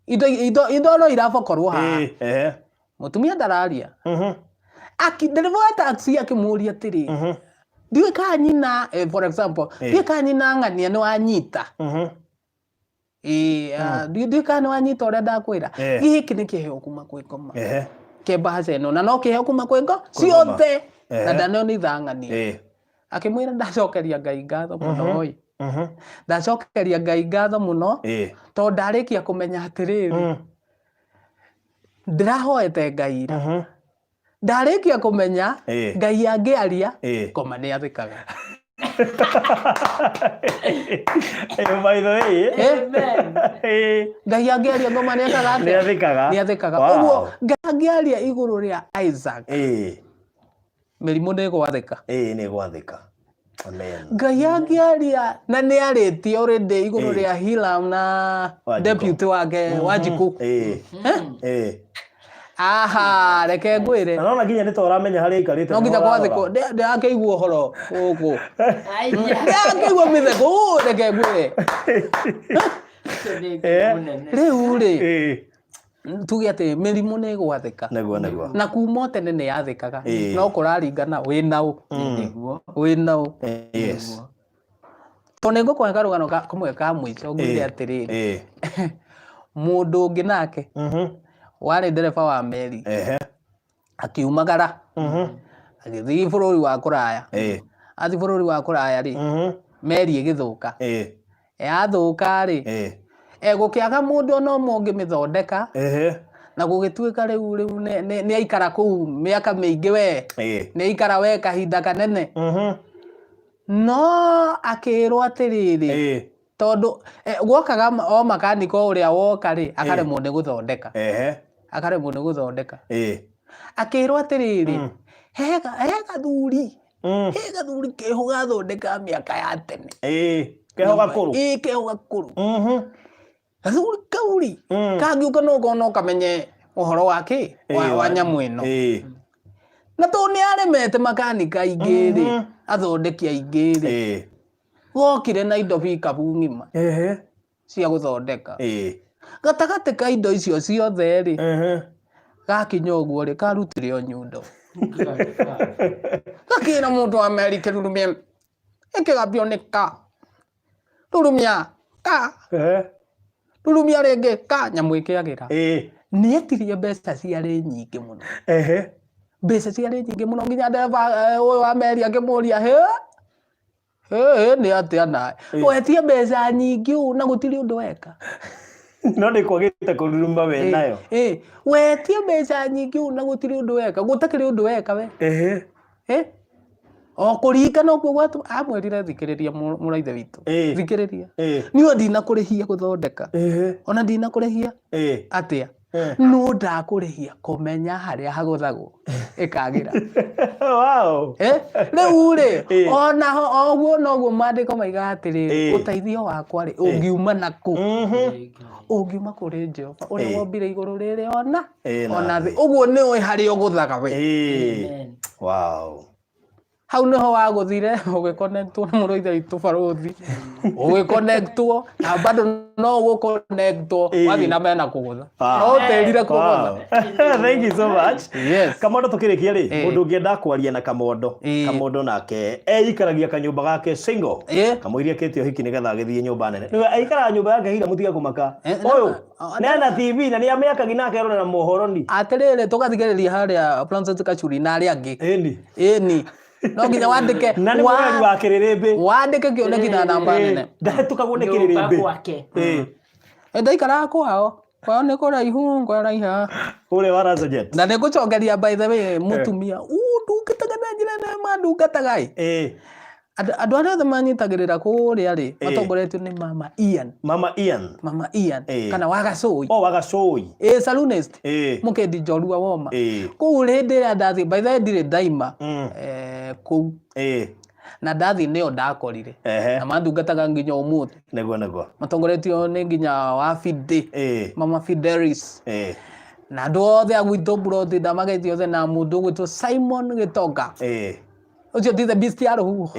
Indo, indo, indo no irabokorwo haha. Mũtumia ndararia. Ndereba wa taxi akĩmũria atĩrĩ, ndiũĩ kana nyina, for example, ndiũĩ kana nyina ng'ania nĩ wanyita. Ndiũĩ kana nĩ wanyita ũrĩa ndakwĩra. Gĩkĩ nĩ kĩheo kuma kwĩ ngoma. Kĩ mbahaca ĩno, na no kĩheo kuma kwĩ ngoma ciothe. Na ndaneo nĩ ithang'ania. Akĩmwĩra ndacokeria Ngai ngatho mũno ĩ. Ndacokeria Ngai ngatho mũno, tondũ ndarĩkia kũmenya atĩrĩrĩ, ndĩrahoete Ngai ira. Ndarĩkia kũmenya Ngai angĩaria, ngoma nĩ athĩkaga. By the way, Ngai angĩaria ngoma nĩ ekaga atĩa? Nĩ athĩkaga. Nĩ athĩkaga. Ũguo Ngai angĩaria igũrũ rĩa Isaac, mĩrimũ nĩ ĩgwathĩka. Nĩ ĩgwathĩka. Amen. Ngai angĩaria na nĩ arĩtie already igũrũ rĩa Hiram na Wanjikũ. deputy wake Wanjikũ. Aha, reke ngwĩre. Na nona nginya nĩ ta ũramenya harĩa aikarĩte. No nginya gwathĩkwo, ndĩrakĩigua ũhoro gũkũ. Ndĩrakĩigua mĩtheko, reke ngwĩre. Rĩu rĩ, tuge atĩ mĩrimũ nĩ ĩgwathĩka. Nĩguo, nĩguo. Na kuma tene nĩ yathĩkaga. No kũraringana wĩna ũ. Wĩna ũ. Tondũ nĩ ngũkũhe karũgano kamwe ka mũico ngwĩre atĩrĩrĩ. Mũndũ ũngĩ nake warĩ ndereba wa meri. Akiumagara. Agĩthiĩ bũrũri wa kũraya. Athiĩ bũrũri wa kũraya rĩ, meri ĩgĩthũka. Yathũka rĩ, gũkĩaga mũndũ ona ũmwe ũngĩmĩthondeka. Na gũgĩtuĩka rĩu, rĩu nĩ aikara kũu mĩaka mĩingĩ we. Nĩ aikara we kahinda kanene. No akĩrwo atĩrĩrĩ, tondũ gwokaga o makaniko ũrĩa woka rĩ, akaremwo nĩ gũthondeka. Akaremwo nĩ gũthondeka. Akĩrwo atĩrĩrĩ, he gathuri. He gathuri keho gathondeka mĩaka ya tene. Keho gakũrũ. Keho gakũrũ. Gathuri kau rĩ, kangĩũka no korwo no kamenye ũhoro wa kĩ? Wa nyamũ ĩno. Na tondũ nĩ aremete makanika aingĩ rĩ, athondeki aingĩ rĩ, gokire na indo bikabu ng'ima cia gũthondeka. Gatagatĩ ka indo icio ciothe rĩ, gakinya ũguo rĩ, karutire o nyundo. Gakĩra mũndũ wa meri kĩrurumia. Ĩkĩgambio nĩ ka rurumia ka Ehe. rurumia rĩngĩ ka nyamũ ĩkĩagĩra. Nĩ etirie mbeca ciarĩ nyingĩ mũno. Mbeca ciarĩ nyingĩ mũno nginya ndereba ũyũ wa meri akĩmũria, hĩ hĩ nĩ atĩa nawe wetie mbeca nyingĩ ũũ na gũtirĩ ũndũ weka? No nĩ kwagĩte kũruruma we nayo. Wetie mbeca nyingĩ ũũ na gũtirĩ ũndũ weka, gũtakĩrĩ ũndũ weka we. O kũringa nokuo gwatu amwĩrire, thikĩrĩria mũraithe witũ, thikĩrĩria, niĩ ndinakũrĩhia gũthondeka, ona ndinakũrĩhia atĩa, no ndakũrĩhia kũmenya harĩa hagũthagwo ĩkagĩra. Rĩu rĩ, onaho oguo noguo maandĩko maigaga atĩrĩrĩ, ũteithio wakwa rĩ, ũngiuma nakũ? Ũngiuma kũrĩ Jehova ũrĩa wombire igũrũ rĩrĩ ona na ona thĩ. thĩ. Ũguo nĩ ũĩ harĩa ũgũthaga we. Hau nĩho wagũthire ũgĩconnectwo na mũrũ ithe witũ barũthi, ũgĩconnectwo na bado no ũgũconnectwo wathiĩ na mbere na kũgũtha, no ũtĩrire kũgũtha. Thank you so much. Yes. Kamondo, tukĩrĩkia rĩ, mũndũ ũngĩenda kwaria na Kamondo, Kamondo nake eikaragia kanyũmba gake single, kamũiria kĩte ũhiki nĩgetha agĩthiĩ nyũmba nene. Nĩwe aikaraga nyũmba yake hira, mũtige kũmaka. Ũyũ nena TV na nĩ amĩakagi na akerorera mohoro ni. Atĩrĩrĩ, tũgathikĩrĩria harĩa Francis Kachuri na arĩa angĩ. Ĩni. Ĩni no nginya wandĩke Na nĩ mũreri wa kĩrĩrĩmbĩ. Wandĩke kĩoneki na namba nene. Ndahĩtũkagwo nĩ Nyũmba kĩrĩrĩmbĩ. gwake. Ndaikaraga kwao, kwao nĩ kũraihu, kwaraiha. Ũrĩa wa Rasajet. Na nĩ ngũcokeria, by the way, mũtumia ndungataga na njĩra nene mandungataga ĩ. Andũ arĩa othe manyitagĩrĩra kũrĩa rĩ, matongoretio nĩ Mama Ian. Mama Ian. Mama Ian, kana Wagacũi. O Wagacũi. Salonist. Mũkendi njorua woma. Kũu hĩndĩ ĩrĩa ndathiĩ, by the way, ndirĩ ndaima kũu, na ndathiĩ nĩo ndakorire na mandungataga nginya ũmũthĩ. Nĩguo nĩguo. Matongoretio nĩ nginya wa Fide, Mama Fidelis, na andũ othe a gwitũ mburoti, ndamageithia othe, na mũndũ ũgwĩtwo Simon Gĩtonga, ũcio ti the beast ya rũhuho.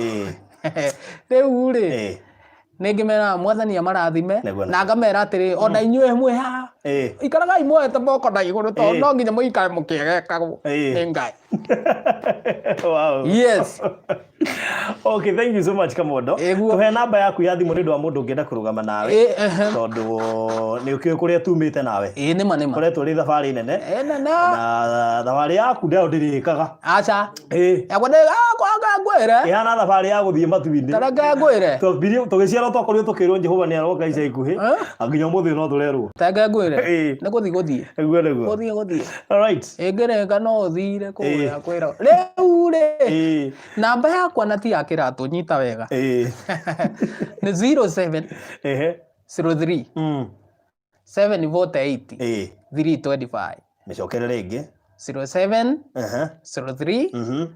Rĩu rĩ, nĩ ngĩmeraga Mwathani amarathime, na ngamera atĩrĩ, ona inyuĩ mwĩ haha, ikaragai muoete moko na igũrũ, tondũ no nginya mũikare mũkĩegekagwo nĩ Ngai. Yes. Okay, thank you so much, Kamondo. Ĩguo. Tuhe namba yaku ya thimũ nĩ ũndũ wa mũndũ ũngĩenda kũrũgama nawe. Tondũ nĩ ũkĩũĩ kũrĩa tumĩte nawe. Ĩ nĩma nĩma. Koretwo rĩ thabarĩ nene. Nene. Na thabarĩ yaku ndayo ndĩrĩkaga. Aca. Yakwa ndĩ ngwĩre. Ĩhana thabarĩ ya gũthiĩ matu-inĩ. Tareke ngwĩre. Twambirie tũgĩciarwo twakorirwo tũkĩrwo Jehova nĩ aroka ica ikuhĩ. Na nginya ũmũthĩ no tũrerwo. Tareke ngwĩre. Nĩ gũthiĩ gũthiĩ. Nĩguo nĩguo. Gũthiĩ gũthiĩ. All right. Ĩngĩrĩka no ũthire kũrĩa kwĩra. Rĩu rĩ, namba yakwa na ti ya kĩratũ, nyita wega. Nĩ 07 03 748 325. Mĩcokere rĩngĩ. 07 03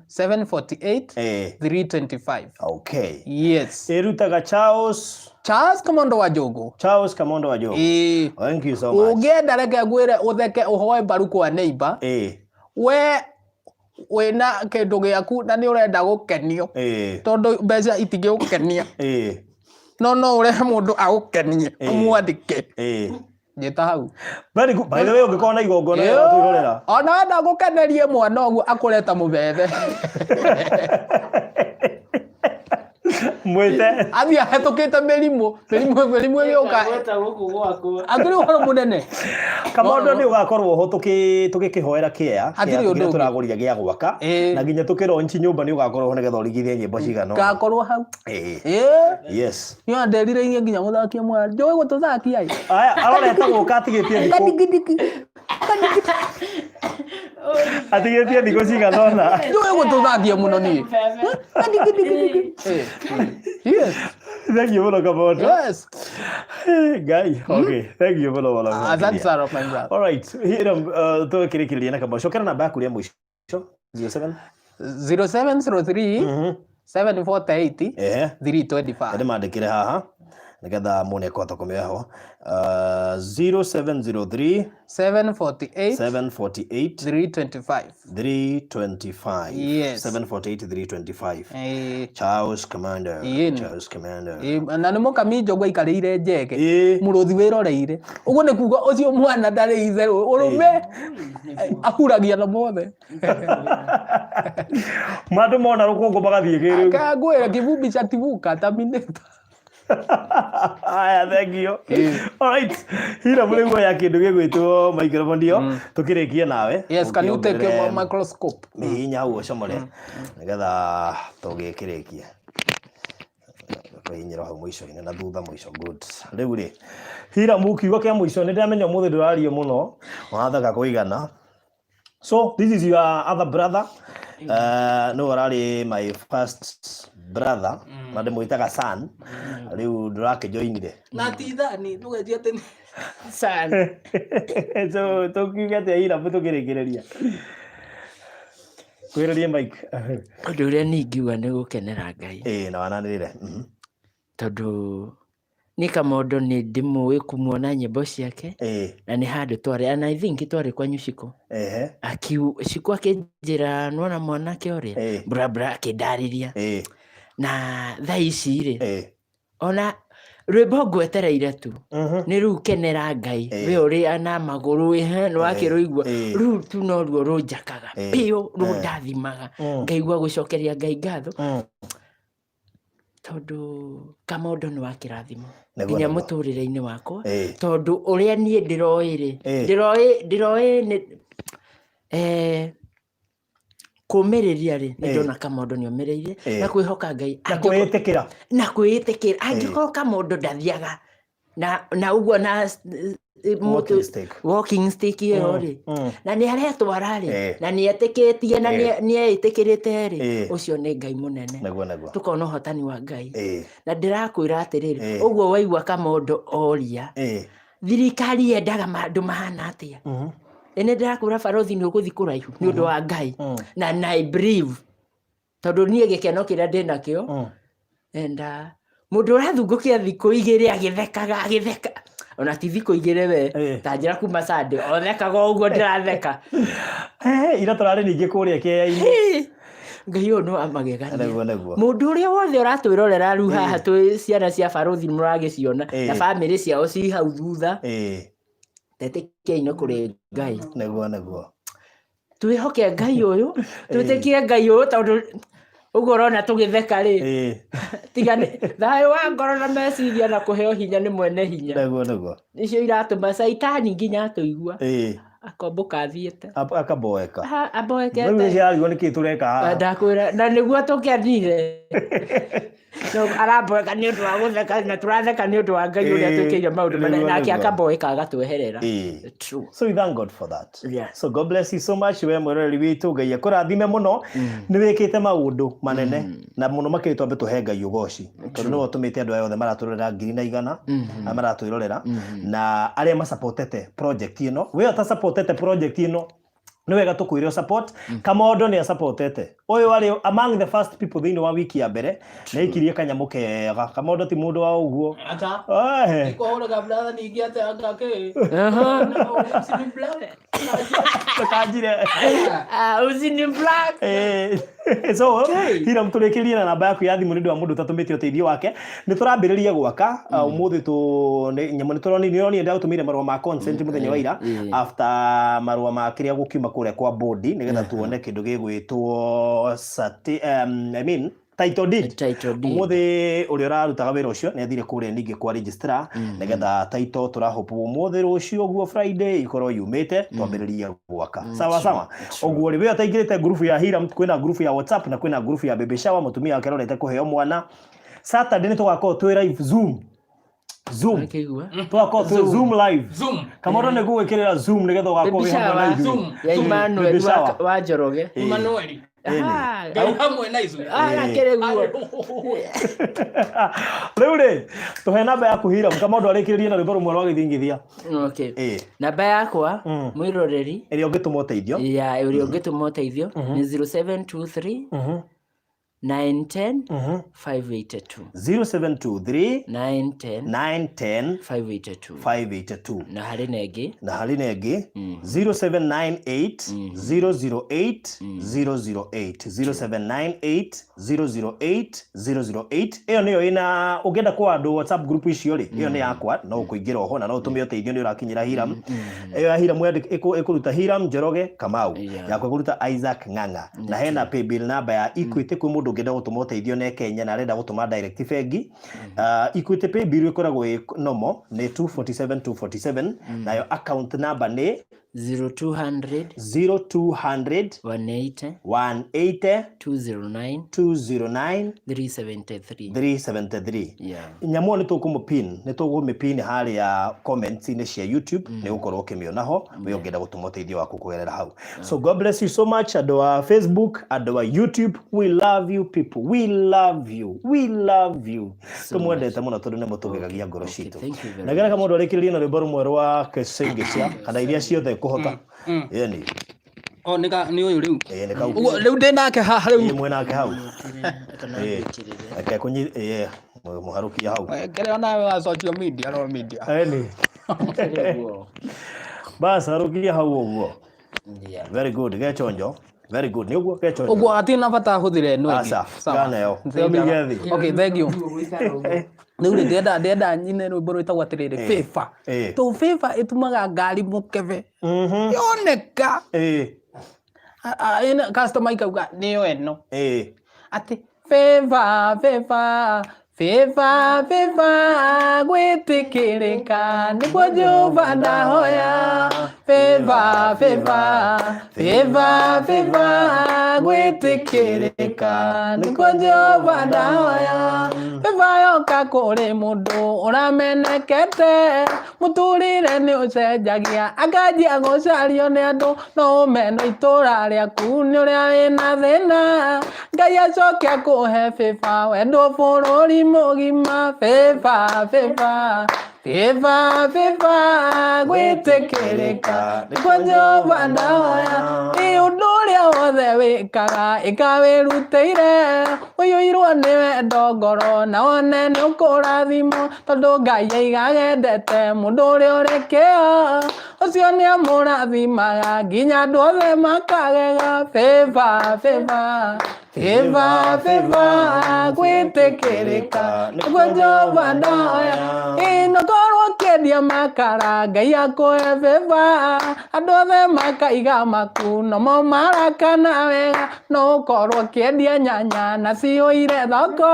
748 325. Okay. Yes. Ĩrutaga Charles. Charles Kamondo wa Njogu. Charles Kamondo wa Njogu. Thank you so much. Ũngĩenda reke ngwĩre ũtheke ũhoe mbaru kwa neighbor, we wĩna kĩndũ gĩaku na nĩ ũrenda gũkenio, tondũ mbeca itingĩgũkenia, no no ũrehe mũndũ agũkenie, ũmwandĩke, njĩta hau. Very good. By the way, ũngĩkorwo na igongona rĩrĩa twĩrorera. Ona wenda gũkenerie mwana ũguo akũreta mũbebe. Mwĩte. Athiĩ ahĩtũkĩte mĩrimũ mĩrimũ mĩrimũ ĩgĩũka. Gweta gũkũ gwakwa. Akĩrĩ ũhoro mũnene. Kamondo, nĩ ũgakorwo ho tũgĩkĩhoera kĩea Hatirĩ kĩea ũndũ kĩrĩa ũngĩ. tũragũrire gĩa gwaka, na nginya tũkĩronchi nyũmba nĩ ũgakorwo ho nĩgetha ũrigithie nyĩmbo cigana ũna. Ngakorwo hau. Yes. Nĩ nderirĩirie nginya mũthakia mwana njũĩ gũtũthakia ĩ. Aya arorete gũka atigĩtie thikũ Kadigidigi. Atigĩtie thikũ cigana ũna. Njũĩ gũtũthakia mũno niĩ. Kadigidigi. Yes. Thank you mũno, Kamondo. Yes. Ngai, okay, thank you mũno mũno. Asante sana, my brother. All right, Hiram, tũkĩrĩkĩrĩria na Kamondo, cokera namba yaku rĩa mũico, 07 0703 748 325. Ndĩmandĩkĩre haha. Nĩgetha muone kũhota kũmĩoya ho. 0703 748 748 325. 325. Yes. 748 325. Eh, Charles Commander. Ĩni. Charles Commander. Na nä må kami njogu aikarä ire njege Ĩĩ. må rå thi wä roreire å guo nä kuga å cio mwana ndarä itherå å rå me ahuragia na mothe. Mandũ mona rũkũngũ magathiĩ kĩrĩu. Kangwä ra kivumbi cha tibuka tamineta. Aya, thank you. Alright. Hira mũrĩguo ya kĩndũ gĩgwĩtwo microphone ĩyo tũkĩrĩkie nawe. Yes, can you take Ũkĩongerere your microscope? Mĩhinya hau ũcomore nĩgetha tũgĩkĩrĩkie. Kũhinyĩra hau mũico-inĩ na thutha mũico, good. Rĩu rĩ, Hira mu kiugo kĩa mũico, nĩ ndĩramenya ũmũthĩ ndũraria mũno, wathaka kũigana. So this is your other brother. No ararĩ my first brother na ndĩmwĩtaga son. Rĩu ndũrakĩjoinire. Na ti thani ndũgetie atĩ Son. So tũkiuge atĩa, Hira, tũkĩrĩkĩrĩria? Kwĩrĩrie Mike. Ũndũ ũrĩa niĩ ingiuga nĩ gũkenera Ngai. Ĩĩ, na wananĩrĩre. Tondũ niĩ Kamondo nĩ ndĩmũĩ kumuona nyĩmbo ciake na nĩ handũ twarĩ, and I think twarĩ kwanyu Shiko. Akiu Shiko akĩnjĩra nĩwona mwanake ũrĩa bra bra, akĩndarĩria na thaa ici rĩ, ona rwĩmbo ngwetereire tu nĩ rĩu kenera Ngai. We ũrĩ na magũrũ ĩhe nĩ wakĩrũigua. Rĩu tu noruo rũnjakaga biũ, rũndathimaga, ngaigua gũcokeria Ngai ngatho tondũ Kamondo nĩ wa kĩrathimo nginya mũtũrĩre-inĩ wakwa, tondũ ũrĩa niĩ ndĩroĩ rĩ, ndĩroĩ nĩ kũmĩrĩria rĩ, nĩ ndona Kamondo nĩ omĩrĩirie na kwĩhoka Ngai. Na kwĩĩtĩkĩra. Na kwĩĩtĩkĩra. Angĩkorwo Kamondo ndathiaga na ũguo na Walking stick. Walking stick ĩyo rĩ, na nĩ aretwara rĩ, na nĩ etĩkĩtie na nĩ eĩtĩkĩrĩte rĩ, ũcio nĩ Ngai mũnene. Nĩguo nĩguo. Tũkona ũhotani wa Ngai. Na ndĩrakwĩra atĩrĩrĩ, ũguo waigua Kamondo oria thirikari yendaga andũ mahana atĩa, ĩ nĩ ndĩrakwĩra barothi nĩ ũgũthiĩ kũraihu nĩ ũndũ wa Ngai. Na I believe, tondũ niĩ gĩkeno kĩrĩa ndĩ nakĩo and mũndũ ũrathungũkia thikũ 2 agĩthekaga, agĩtheka, ona ti thikũ 2 we, ta njĩra kuma Sunday othekaga o ũguo ndĩratheka. Ira tũrarĩ ningĩ kũrĩa kĩea-inĩ. Hĩ! Ngai ũyũ nĩ wa magegania. Nĩguo nĩguo. Mũndũ ũrĩa wothe ũratwĩrorera rĩu haha, twĩ ciana cia barothi mũragĩciona na bamĩrĩ ciao ci hau thutha, tetĩkiai nĩ kũrĩ Ngai. Nĩguo nĩguo. Twĩhoke Ngai ũyũ, twĩtĩkie Ngai ũyũ, tondũ ũguo ũrona tũgĩtheka rĩ, tiga thayũ wa ngoro na meciria na kũheo hinya nĩ mwene hinya. Nĩguo nĩguo. Nĩcio iratũma caitani nginya atũigua akombũka athiĩte. Akaboeka. Aboekete. Rĩu nĩciarigwo nĩkĩ tũreka haha. Ndakwĩra na nĩguo tũkenire. No aramboeka nĩ ũndũ wa gũtheka, na tũratheka nĩ ũndũ wa Ngai ũrĩa twĩkĩire maũndũ manene, nake akaboeka agatweherera. True. So we thank God for that. So God bless you so much, we mwĩroreri witũ, Ngai akũrathime mũno. Nĩ wĩkĩte maũndũ manene na mũno makĩria twambe tũhe Ngai ũgoci tondũ nĩwe ũtũmĩte andũ aya othe maratwĩrorera ngiri na igana arĩa maratwĩrorera na arĩa macapotete project ĩno. We ũtacapotete project ĩno, nĩ wega tũkwĩre support. Kamondo nĩ acapotete, ũyũ arĩ among the first people thĩinĩ wa wiki ya mbere nĩ aikirie kanyamũ kega. Kamondo ti mũndũ wa ũguo. Acha. Ehe. Ikũhũraga brother ningĩ atĩ anga kĩ? Aha. Ndũkanjire. Ah, usini black. So hira tũrĩkĩrie na namba yaku ya thimũ nĩ ũndũ wa mũndũ ũtatũmĩte ũteithio wake. Nĩ tũrambĩrĩria gwaka ũmũthĩ tũ nyamũ nĩ tũronire, nĩ ũronire ndagũtũmĩire marũa ma consent mũthenya wa ira after marũa ma kĩrĩa gũkiuma kũrĩa kwa bodi nĩgetha tuone kĩndũ gĩgwĩtwo I mean title deed. Title deed. Ũmũthĩ ũrĩa ũrarutaga wĩra ũcio nĩ athire kũrĩa ningĩ kwa registrar nĩgetha title tũrahope ũmũthĩ, rũciũ ũguo Friday, ikorwo yumĩte twambĩrĩrie gwaka. Sawa sawa. Ũguo rĩ, we ũtaingĩrĩte ngurubu ya Hiram, kwĩna ngurubu ya WhatsApp na kwĩna ngurubu ya baby shower, mũtumia wake arorete kũheo mwana. Saturday nĩ tũgakorwo twĩ live Zoom. Akĩigua. Tũgakorwo twĩ Zoom live. Zoom. Kamondo nĩ gũgwĩkĩrĩra Zoom nĩgetha ũgakorwo Baby wĩ hamwe na shower. ithuĩ. Zoom. Ya Emmanuel Baby shower. wa Njoroge. Emmanuel. Ah, Ngai hamwe na ithuĩ. ah, akĩrĩ guo. Rĩu rĩ, tũhe namba yaku, Hiram. Kamondo arĩkĩrĩrie na rwĩmbo rũmwe rwa gĩthingithia. Okay. Namba yakwa, mwĩroreri ĩrĩa ũngĩtũma ũteithio ya ũrĩa ũngĩtũma ũteithio nĩ 0723. 910 582. 0723 910 910 582. 582. Na harĩ na ĩngĩ. Na harĩ na ĩngĩ, 0798 008 008, 0798 008 008. Ĩyo nĩyo ĩna ũngĩenda kwa andũ WhatsApp group icio rĩ, ĩyo nĩ yakwa, no ũkũingĩra oho na no ũtũme ũteithio nĩ ũrakinyĩra Hiram. Ĩyo ya Hiram ĩkũruta Hiram Njoroge Kamau, yakwa ĩkũruta Isaac Ng'ang'a, na hena paybill number ya Equity kwĩ mũndũ ũngĩenda gũtũma ũteithio ne Kenya na arenda gũtũma direct bengi. Equity paybill ĩkoragwo ĩ normal, nĩ 247 247, nayo account number nĩ 0200 0200 180 180 209 209 373. 373. Yeah. Nyamũ ĩyo nĩ tũkũmũpin, nĩ tũkũmĩpin harĩa comments-inĩ cia YouTube, nĩ gũkorwo ũkĩmĩona ho we ũngĩenda gũtũma ũteithio waku kũgerera hau. So God bless you so much, andũ a Facebook, andũ a YouTube, we love you people, we love you, we love you. So tũmwendete mũno tondũ nĩ mũtũgegagia ngoro Okay, citũ. thank you very Na getha mũndũ arĩkĩrĩrie na rwĩmbo rũmwe rwa Kĩcĩngĩcia kana iria ciothe kũhota ĩni. O nĩ nĩ ũyũ rĩu. Ĩĩ, nĩ kau. Ũguo rĩu ndĩ nake haha Ĩĩ, rĩu. mwĩ nake hau. Kana Ĩĩ. ngwĩkĩrĩre. Reke ĩĩ, mũharũkie hau. Kĩrĩa onawe wa social media ro media. Ĩni. Kĩrĩ ũguo. Bas, harũkia hau ũguo. Yeah. Very good, gechonjo. Very good. Nĩ ũguo gechonjo. Ũguo hatirĩ na bata hũthĩre ĩno ĩngĩ. Aca, Sawa. gana ĩyo. Nĩ njega. Mĩgethi. Okay, thank you. Rĩu rĩ, ndĩrenda nyine rwĩmbo rwĩtagwo atĩrĩrĩ, favor. To favor ĩtumaga ngari mũkebe yoneka. Customer ikauga nĩyo ĩno. Atĩ favor, favor, favor, favor, gwĩtĩkĩrĩka nĩkuo Jehova ndahoya. Favor, favor, favor, favor, gwĩtĩkĩrĩka nĩkuo Jehova ndahoya. Favor yoka kũrĩ mũndũ ũramenekete, mũtũrĩre nĩ ũcenjagia, akanjia gũcario nĩ andũ, no ũmeno itũra rĩaku nĩ ũrĩa wĩna thĩna. Ngai acoke akũhe favor, wendwo bũrũri mũgima. Favor, favor, favor, favor, gwĩtĩkĩrĩka nĩkuo Jehova ndahoya. Ĩ ũndũ ũrĩa wothe wĩkaga ĩka wĩrutĩire, ũiyũirwo nĩ wendo ngoro na wone nĩ ũkũrathimwo, tondũ Ngai aigaga endete mũndũ ũrĩa ũrĩ kĩo, ũcio nĩ amũrathimaga nginya andũ othe makagega. Favor, favor, favor, favor, gwĩtĩkĩrĩka nĩkuo Jehova ndahoya. Ĩ no korwo ũkĩendia makara, Ngai akũhe favor, andũ othe makaiga maku nomo marakana wega. No ũkorwo ũkĩendia nyanya na cihũire thoko,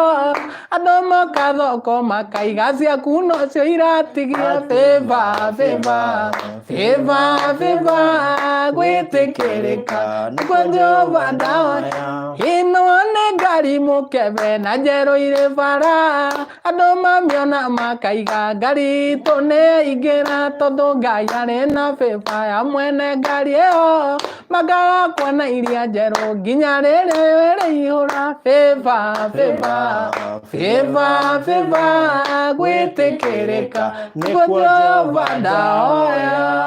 andũ moka thoko makaiga ciaku nocio iratigia. Favor, favor, favor, favor, gwĩtĩkĩrĩka nĩkuo Jehova ndahoya. Ĩno nĩ ngari mũkebe na njerũ irĩ bara, andũ mamiona makaiga ngari itũ nĩ yaingĩra, tondũ Ngai arĩ na favor ya mwene ngari ĩyo, makaga kuona iria njerũ nginya rĩrĩa ĩrĩihũra. Favor, favor, favor, favor, gwĩtĩkĩrĩka nĩkuo Jehova ndahoya.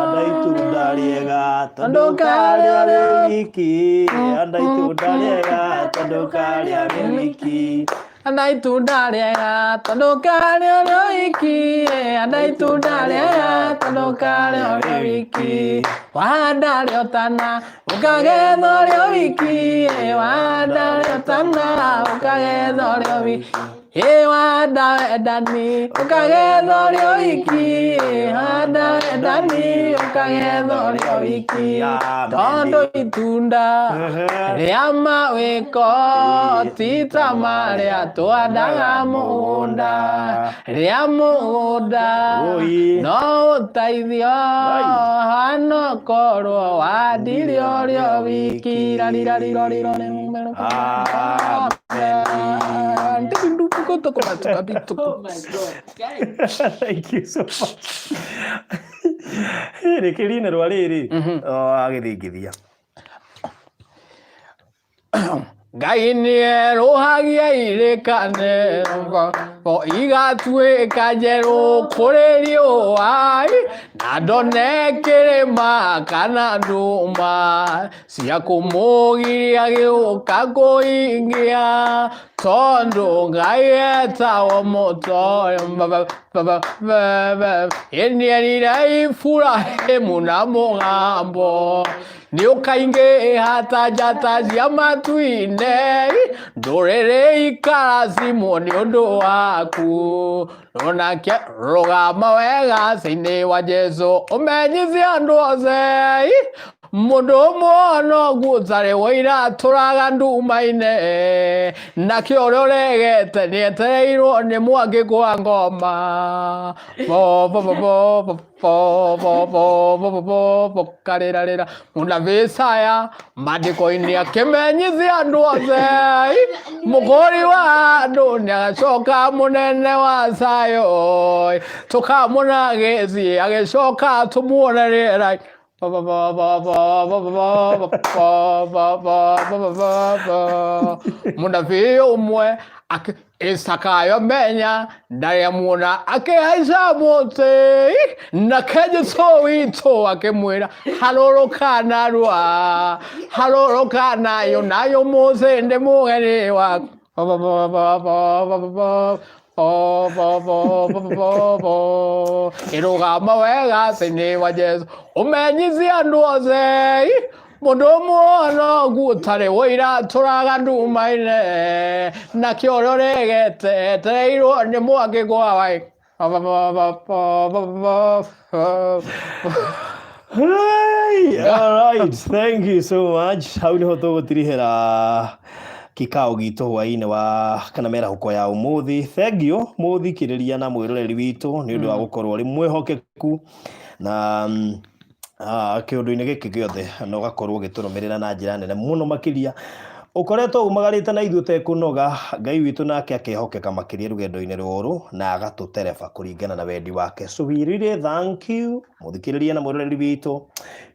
Anda itunda rĩega Tondũ tondũ karĩa karĩa rĩ rĩ wiki, anda itunda rĩega tondũ karĩa rĩ wiki. Anda itunda rĩega tondũ karĩa rĩ wiki, anda itunda rĩega tondũ karĩa rĩ wiki. Wahanda rĩo tana ũkagetha ũrĩ wiki, wahanda rĩo tana ũkagetha ũrĩ wiki. Ĩ wahanda wendani ũkagetha ũrĩ wiki, wahanda wendani ũkagetha ũrĩ wiki. Tondũ itunda rĩa mawĩko ti ta marĩa twandaga mũgũnda, rĩa mũgũnda Oi. no ũteithio hanokorwo wandire ũrĩ wiki. Amen. Oh my God. Guys. Thank you so much. Rĩkĩria rwa rĩrĩ agĩthingithia. Ngai nĩerũhagia irĩkanĩro igatuĩka njerũ kũrĩ riũa na ndone kĩrĩma kana nduma cia kũmũgiria gĩũka kũhingia tondũ Ngai etagwo mũtoyo ĩnĩerire Iburahĩmu na mũgambo nĩ ũkaingĩha ta njata cia matu-inĩ ndũrĩrĩ ikaracimwo nĩ ũndũ waku onake rũgama wega thĩinĩ wa Jesu ũmenyithie andũ othe mũndũ ũmwe noguo ũtarĩ woira atũraga nduma-inĩ nakĩo ũrĩa ũregete nĩetereirwo nĩ mwangĩ kwa ngoma bo bo bo bo bo bo bo bo bo bo bo bo karĩrarĩra mũnabii Isaya maandĩko-inĩ akĩmenyithia andũ othe mũkũri wa andũ nĩagacoka mũnene wa Zayũ tũkamũna agĩthiĩ agĩcoka tũmuone rĩera mũnabii ũmwe Isakayo menya ndarĩ amuona akĩhaica mũtĩ nake Jesũ witũ akĩmwĩra harũrũka narua harũrũka nayo nayo mũthĩ ndĩ mũgeni waku ĩrũgama wega thĩinĩ wa Jesũ ũmenyithie andũ othe mũndũ ũmwe noguo ũtarĩ ũira tũraga nduma-inĩ nakĩo ũrĩa ũregete etereirwo nĩ mwangĩ kwa wai Hey, all right, thank you so much. Hau niho tũgũtirihĩra kikao gitũ hwainĩ wa kana mĩarahũko ya ũmũthĩ. Thank you mũthikĩrĩria na mwĩroreri witũ nĩ ũndũ wa gũkorwo ũrĩ mwĩhokeku na kĩũndũ-inĩ gĩkĩ gĩothe na ũgakorwo ũgĩtũrũmĩrĩra na njĩra nene mũno makĩria ũkoretwo umagarĩte na ithuĩ ũtekũnoga. Ngai witũ nake akehokeka makĩria rũgendo-inĩ rũrũ na agatũtereba kũringana na wendi wake. So we really thank you mũthikĩrĩria na mwĩroreri witũ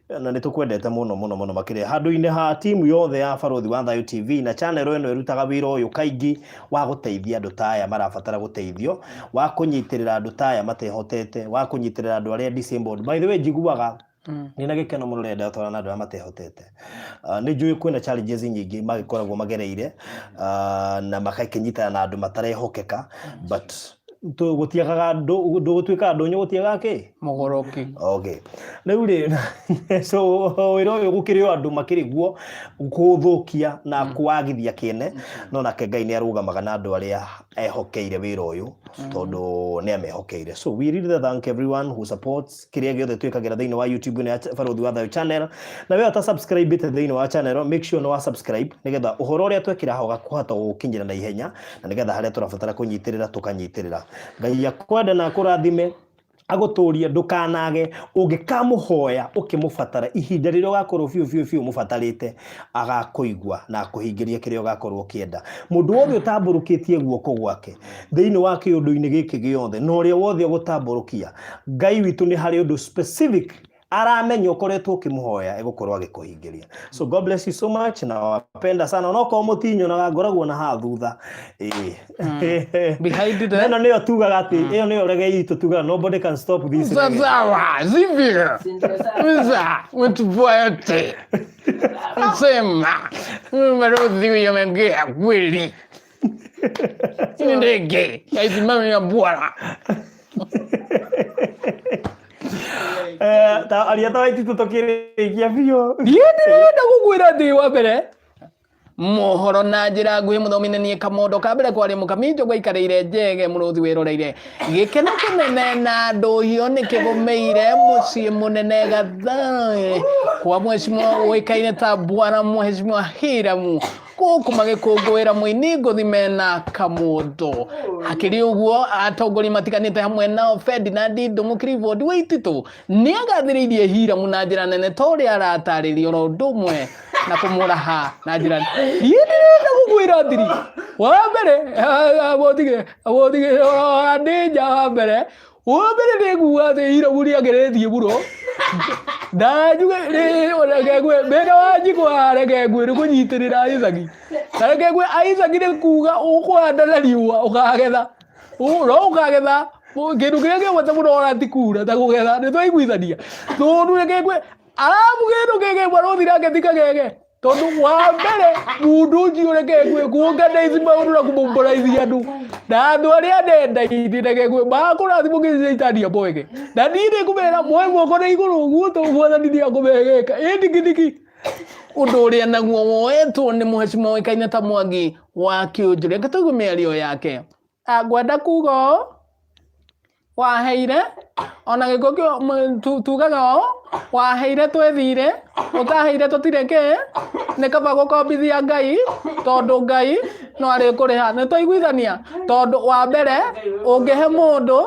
na nĩ tũkwendete mũno mũno mũno makĩria handũ-inĩ ha timu yothe ya Barũthi wa Thayũ TV na channel ĩno ĩrutaga wĩra ũyũ kaingĩ wa gũteithia andũ ta aya marabatara gũteithio, wa kũnyitĩrĩra andũ ta aya matehotete, wa kũnyitĩrĩra andũ arĩa disabled. By the way, njiguaga ndĩna gĩkeno mũno rĩrĩa ndatwarana na andũ arĩa matehotete. Nĩ njũĩ kwĩna challenges nyingĩ magĩkoragwo magereire na magakĩnyitana na andũ matarehokeka, but gũtiagaga ndũgũtuĩkaga ndũnyũ gũtiagaga kĩ Mũgũrũki. Okay. Rĩu rĩ, so wĩra ũyũ gũkĩrĩ o andũ makĩrĩ guo kũũthũkia na kũwagithia kĩene, no nake Ngai nĩ arũgamaga na andũ arĩa ehokeire wĩra ũyũ tondũ nĩ amehokeire. So we really thank everyone who supports kĩrĩa gĩothe twĩkagĩra thĩinĩ wa YouTube ĩno ya Barũthi wa Thayũ channel. Na we ũta subscribe thĩinĩ wa channel, make sure nĩ wa subscribe nĩgetha ũhoro ũrĩa twekĩra ho ũgakũhota gũgũkinyĩra na ihenya, na nĩgetha harĩa tũrabatara kũnyitĩrĩra tũkanyitĩrĩra. Ngai akwende na akũrathime, agũtũrie, ndũkanage ũngĩkamũhoya ũkĩmũbatara ihinda rĩrĩa ũgakorwo biũ biũ biũ ũmũbatarĩte, agakũigua na akũhingĩrie kĩrĩa ũgakorwo ũkĩenda. Mũndũ wothe ũtambũrũkĩtie guoko gwake thĩinĩ wa kĩũndũ-inĩ gĩkĩ gĩothe na ũrĩa wothe ũgũtambũrũkia, Ngai witũ nĩ harĩ ũndũ specific aramenya ũkoretwo ũkĩmũhoya egũkorwo agĩkũhingĩria. So God bless you so much, na wapenda sana. Onokorwo mũtinyonaga ngoragwo na haha thutha. Ĩĩ. Behind the Na ĩno nĩyo tugaga atĩ ĩyo nĩyo rege itũ tugaga nobody can stop this reggae. Sawa, sivyo? Sasa, mtufuate. Sema, balozi huyo ameongea kweli. Ni ndege haisimami ya bwana. Ta aria ta waititũ tũkĩrĩkia biũ. Niĩ ndĩrenda gũkwĩra atĩ wa mbere mohoro na njĩra nguhĩ mũthomi nĩ niĩ Kamondo ka mbere kwarĩ mũkaminjo gwaikarĩire njege mũrũthi wĩroreire gĩkeno kĩnene na ndũhiũ nĩ kĩgũmĩire mũciĩ mũnene Gathaĩ kwa mheshimiwa ũĩkaine ta bwana mheshimiwa Hiramu gũkũ magĩkũngũĩra mũini ngũthi mena Kamondo. Hakĩrĩ ũguo atongoria matiganĩte hamwe nao Ferdinand Ndũng'ũ Clifford Waititũ nĩ agathĩrĩirie Hiramu na njĩra nene ta ũrĩa aratarĩria oro ũndũ ũmwe na kũmũraha na njĩra niĩ ndĩrenda gũkwĩra thiri wa mbere wotige wotige ndĩ nja wa mbere. Wa mbere nĩ nguga atĩ Hiramu nĩ ageretie mũno na njuge reke ngwĩre mena Wanjikũ haha reke ngwĩre kũnyitĩrĩra Isaac na reke ngwĩre Isaac nĩ kuga ũkũhanda na riũa ũkagetha no ũkagetha kĩndũ kĩrĩa kĩa bata mũno ona ti kura ta kũgetha nĩ twaiguithania tondũ reke ngwĩre arabu kĩndũ kĩngĩ barũthi nake ti kagege tondu wa mbere mundu ucio reke ngwĩ kuorganize maundu na kumobilize andu na andu aria nenda-inĩ reke ngwĩ makũrathimwo nginya caitani amwege na niĩ nĩ ngũmera moe guoko na igũrũ ũguo tondũ mwathani nĩ akũmegeka ĩ ndigindigi ũndũ ũrĩa naguo woetwo nĩ mũhecima ũĩkaine ta Mwangi wa Kĩũnjũria reke tũigue mĩario yake. Ngwenda kuga ũũ waheire ona gĩkũ tugaga ũũ waheire twĩthire ũtaheire tũtirĩ kĩ nĩ kaba gũkombithia Ngai tondũ Ngai no arĩkũrĩha nĩ twaiguithania tondũ wa mbere ũngĩhe mũndũ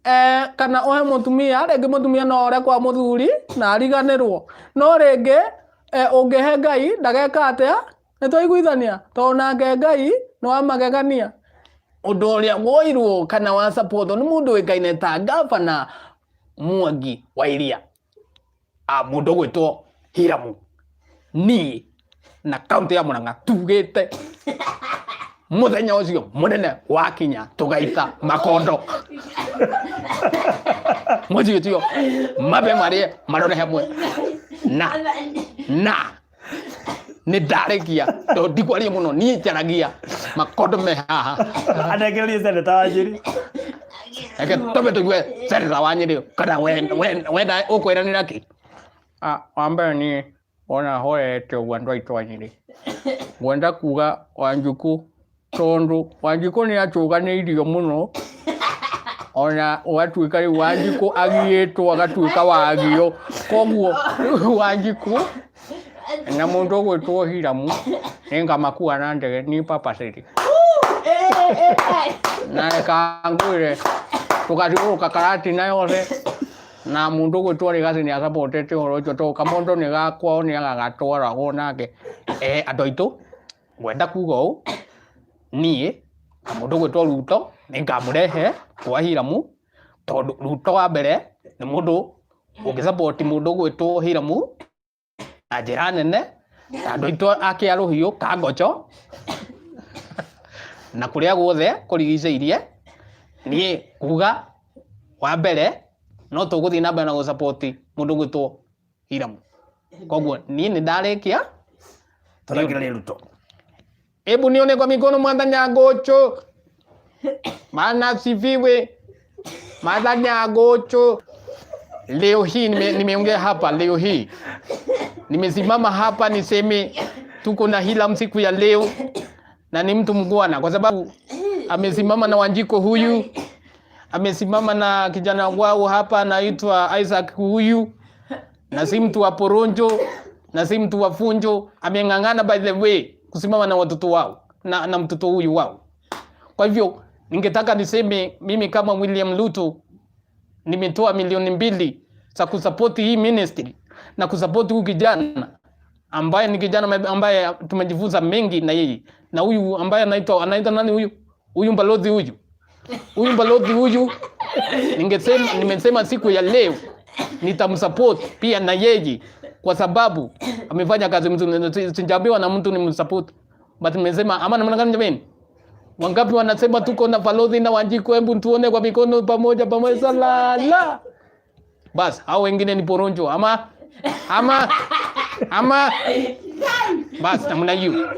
eh, kana ũhe mũtumia rĩngĩ mũtumia no ore kwa mũthuri na ariganĩrwo no rĩngĩ eh, ũngĩhe Ngai ndageka atĩa Nĩ twaiguithania? Tondũ nake Ngai nĩ wa magegania. Ũndũ ũrĩa woirwo kana wa support nĩ mũndũ ũĩkaine ta ngavana Mwangi wa Iria, mũndũ ũgwĩtwo Hiramu. Niĩ na kaũntĩ ya Murang'a tugĩte mũthenya ũcio mũnene wakinya tũgaita makondo mũciĩ ũcio mabe marĩe marore hamwe na na nĩ ndarĩkia tondũ ndikwaria mũno niĩ njaragia makondo me haha. Anengererie seneta wa Nyĩrĩ. Reke tũmbe tũigue seneta wa Nyĩrĩ kana wenda ũkwĩranĩra kĩ. Ah, wa mbere niĩ wona hoete ũguo andũ aitũ a Nyĩrĩ, ngwenda kuga Wanjikũ tondũ Wanjikũ nĩ atũganĩirio mũno ona ũgatuĩka rĩu Wanjikũ agiĩtwo agatuĩka wagio koguo rĩu Wanjikũ na mũndũ ũgwĩtwo Hiramu nĩngamakua na ndege niĩ purposely na reka ngwĩre tũgathiũrũrũka Karatina yothe na mũndũ ũgwĩtwo Rigathi nĩ acapotete ũhoro ũcio tondũ kamondo nĩ gakwao nĩ agagatwaragwo nake. Andũ aitũ Ngwenda kuga ũũ, niĩ na mũndũ ũgwĩtwo Ruto nĩ ngamũrehe kwa Hiramu, tondũ Ruto wa mbere nĩ mũndũ ũngĩ support mũndũ ũgwĩtwo Hiramu na njĩra nene, na andũ aitũ a Kĩarũhiũ, Kangocho, na kũrĩa guothe kũrigicĩirie, niĩ nguga wa mbere no tũgũthiĩ na mbere na gũ support mũndũ ũgwĩtwo Hiramu. Koguo niĩ nĩ ndarĩkia. Tũrengererie Ruto. Hebu nione kwa mikono Mwathani agocho. Maana asifiwe. Mwathani agocho. Leo hii nimeongea hapa leo hii. Nimesimama hapa niseme tuko na Hiram siku ya leo na ni mtu mgwana kwa sababu amesimama na Wanjiko huyu, amesimama na kijana wao hapa anaitwa Isaac huyu, na si mtu wa poronjo na si mtu wa funjo. Ameng'ang'ana by the way kusimama na watoto wao na mtoto huyu wao. Kwa hivyo ningetaka niseme mimi kama William Ruto nimetoa milioni 2 za kusapoti hii ministry na kusapoti huyu kijana ambaye ni kijana ambaye tumejifunza mengi na yeye, na huyu ambaye anaitwa nani huyu huyu balozi huyu huyu balozi huyu, ningesema nimesema siku ya leo nitamsupport pia na yeye kwa sababu amefanya kazi mzuri. Sijaambiwa na mtu nimsupport, but nimesema ama namna gani jamani? Wangapi wanasema tuko na balozi na Wanjiku, hebu tuone kwa mikono pamoja pamoja salala. Bas, hao wengine ni poronjo ama ama ama bas namna hiyo.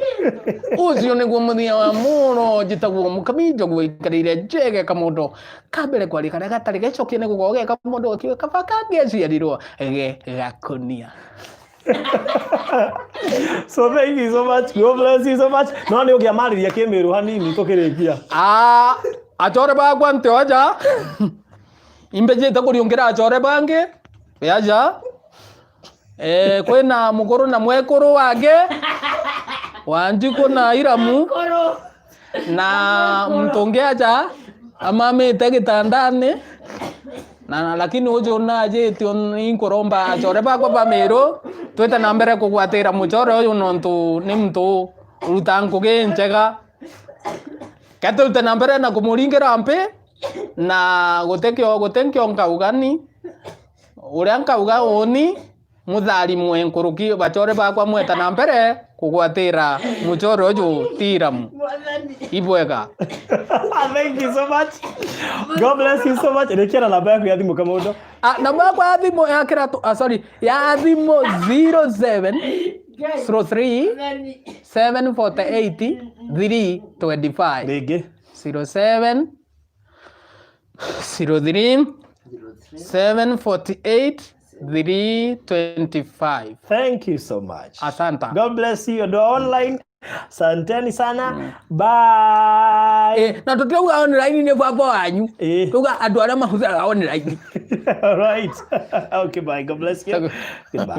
Ucio niguo muthia wa muno njitagwo mukami njogu ikarire njege kamundu kambere kwari karia gatari gecokie nĩ gũkorwo ge kamundu gakiuga kaba kangĩaciarirwo ge gakunia. So thank you so much. God bless you so much. No nĩ ũngĩamarĩria kĩmĩrũ hanini tũkĩrĩkia. Ah, achore bakwa ntioja imbejete kũriũngĩra achore bangi yaja eh, kwĩna mũkũrũ na mwekũrũ wake Wanjikũ na Iramu na mtu ũngĩ aja amamĩte gĩtandani na lakini ũcio najĩtio ninkũromba achore bakwa ba Meru twĩte na mbere kũgwatĩra mũchore ũyũ nontu nĩ mtu ũruta ngũgĩ njega ketũrute na mbere na kũmũringĩra mpĩ. Na gutikio gutinkio nkaugani uria nkauga uni muthari mwenkuruki bachore bakwa mweta na mbere kugwatira muchoro uyu tiramu ibwega. Thank you so much. God bless you so much. Rekia na namba yaku ya thimũ, Kamondo. Ah, namba yakwa ya thimũ ya kĩratũ, ah, sorry, ya thimũ 07 03 748 325. Rĩngĩ. 07 03 748 325. Thank you so much. Asante. God bless you. Andũ a online, asanteni sana. Bye. Na tũtirauga online nĩ baba wanyu. Tuga andũ arĩa mahũthĩraga online. All right. Okay, bye. God bless you. Goodbye.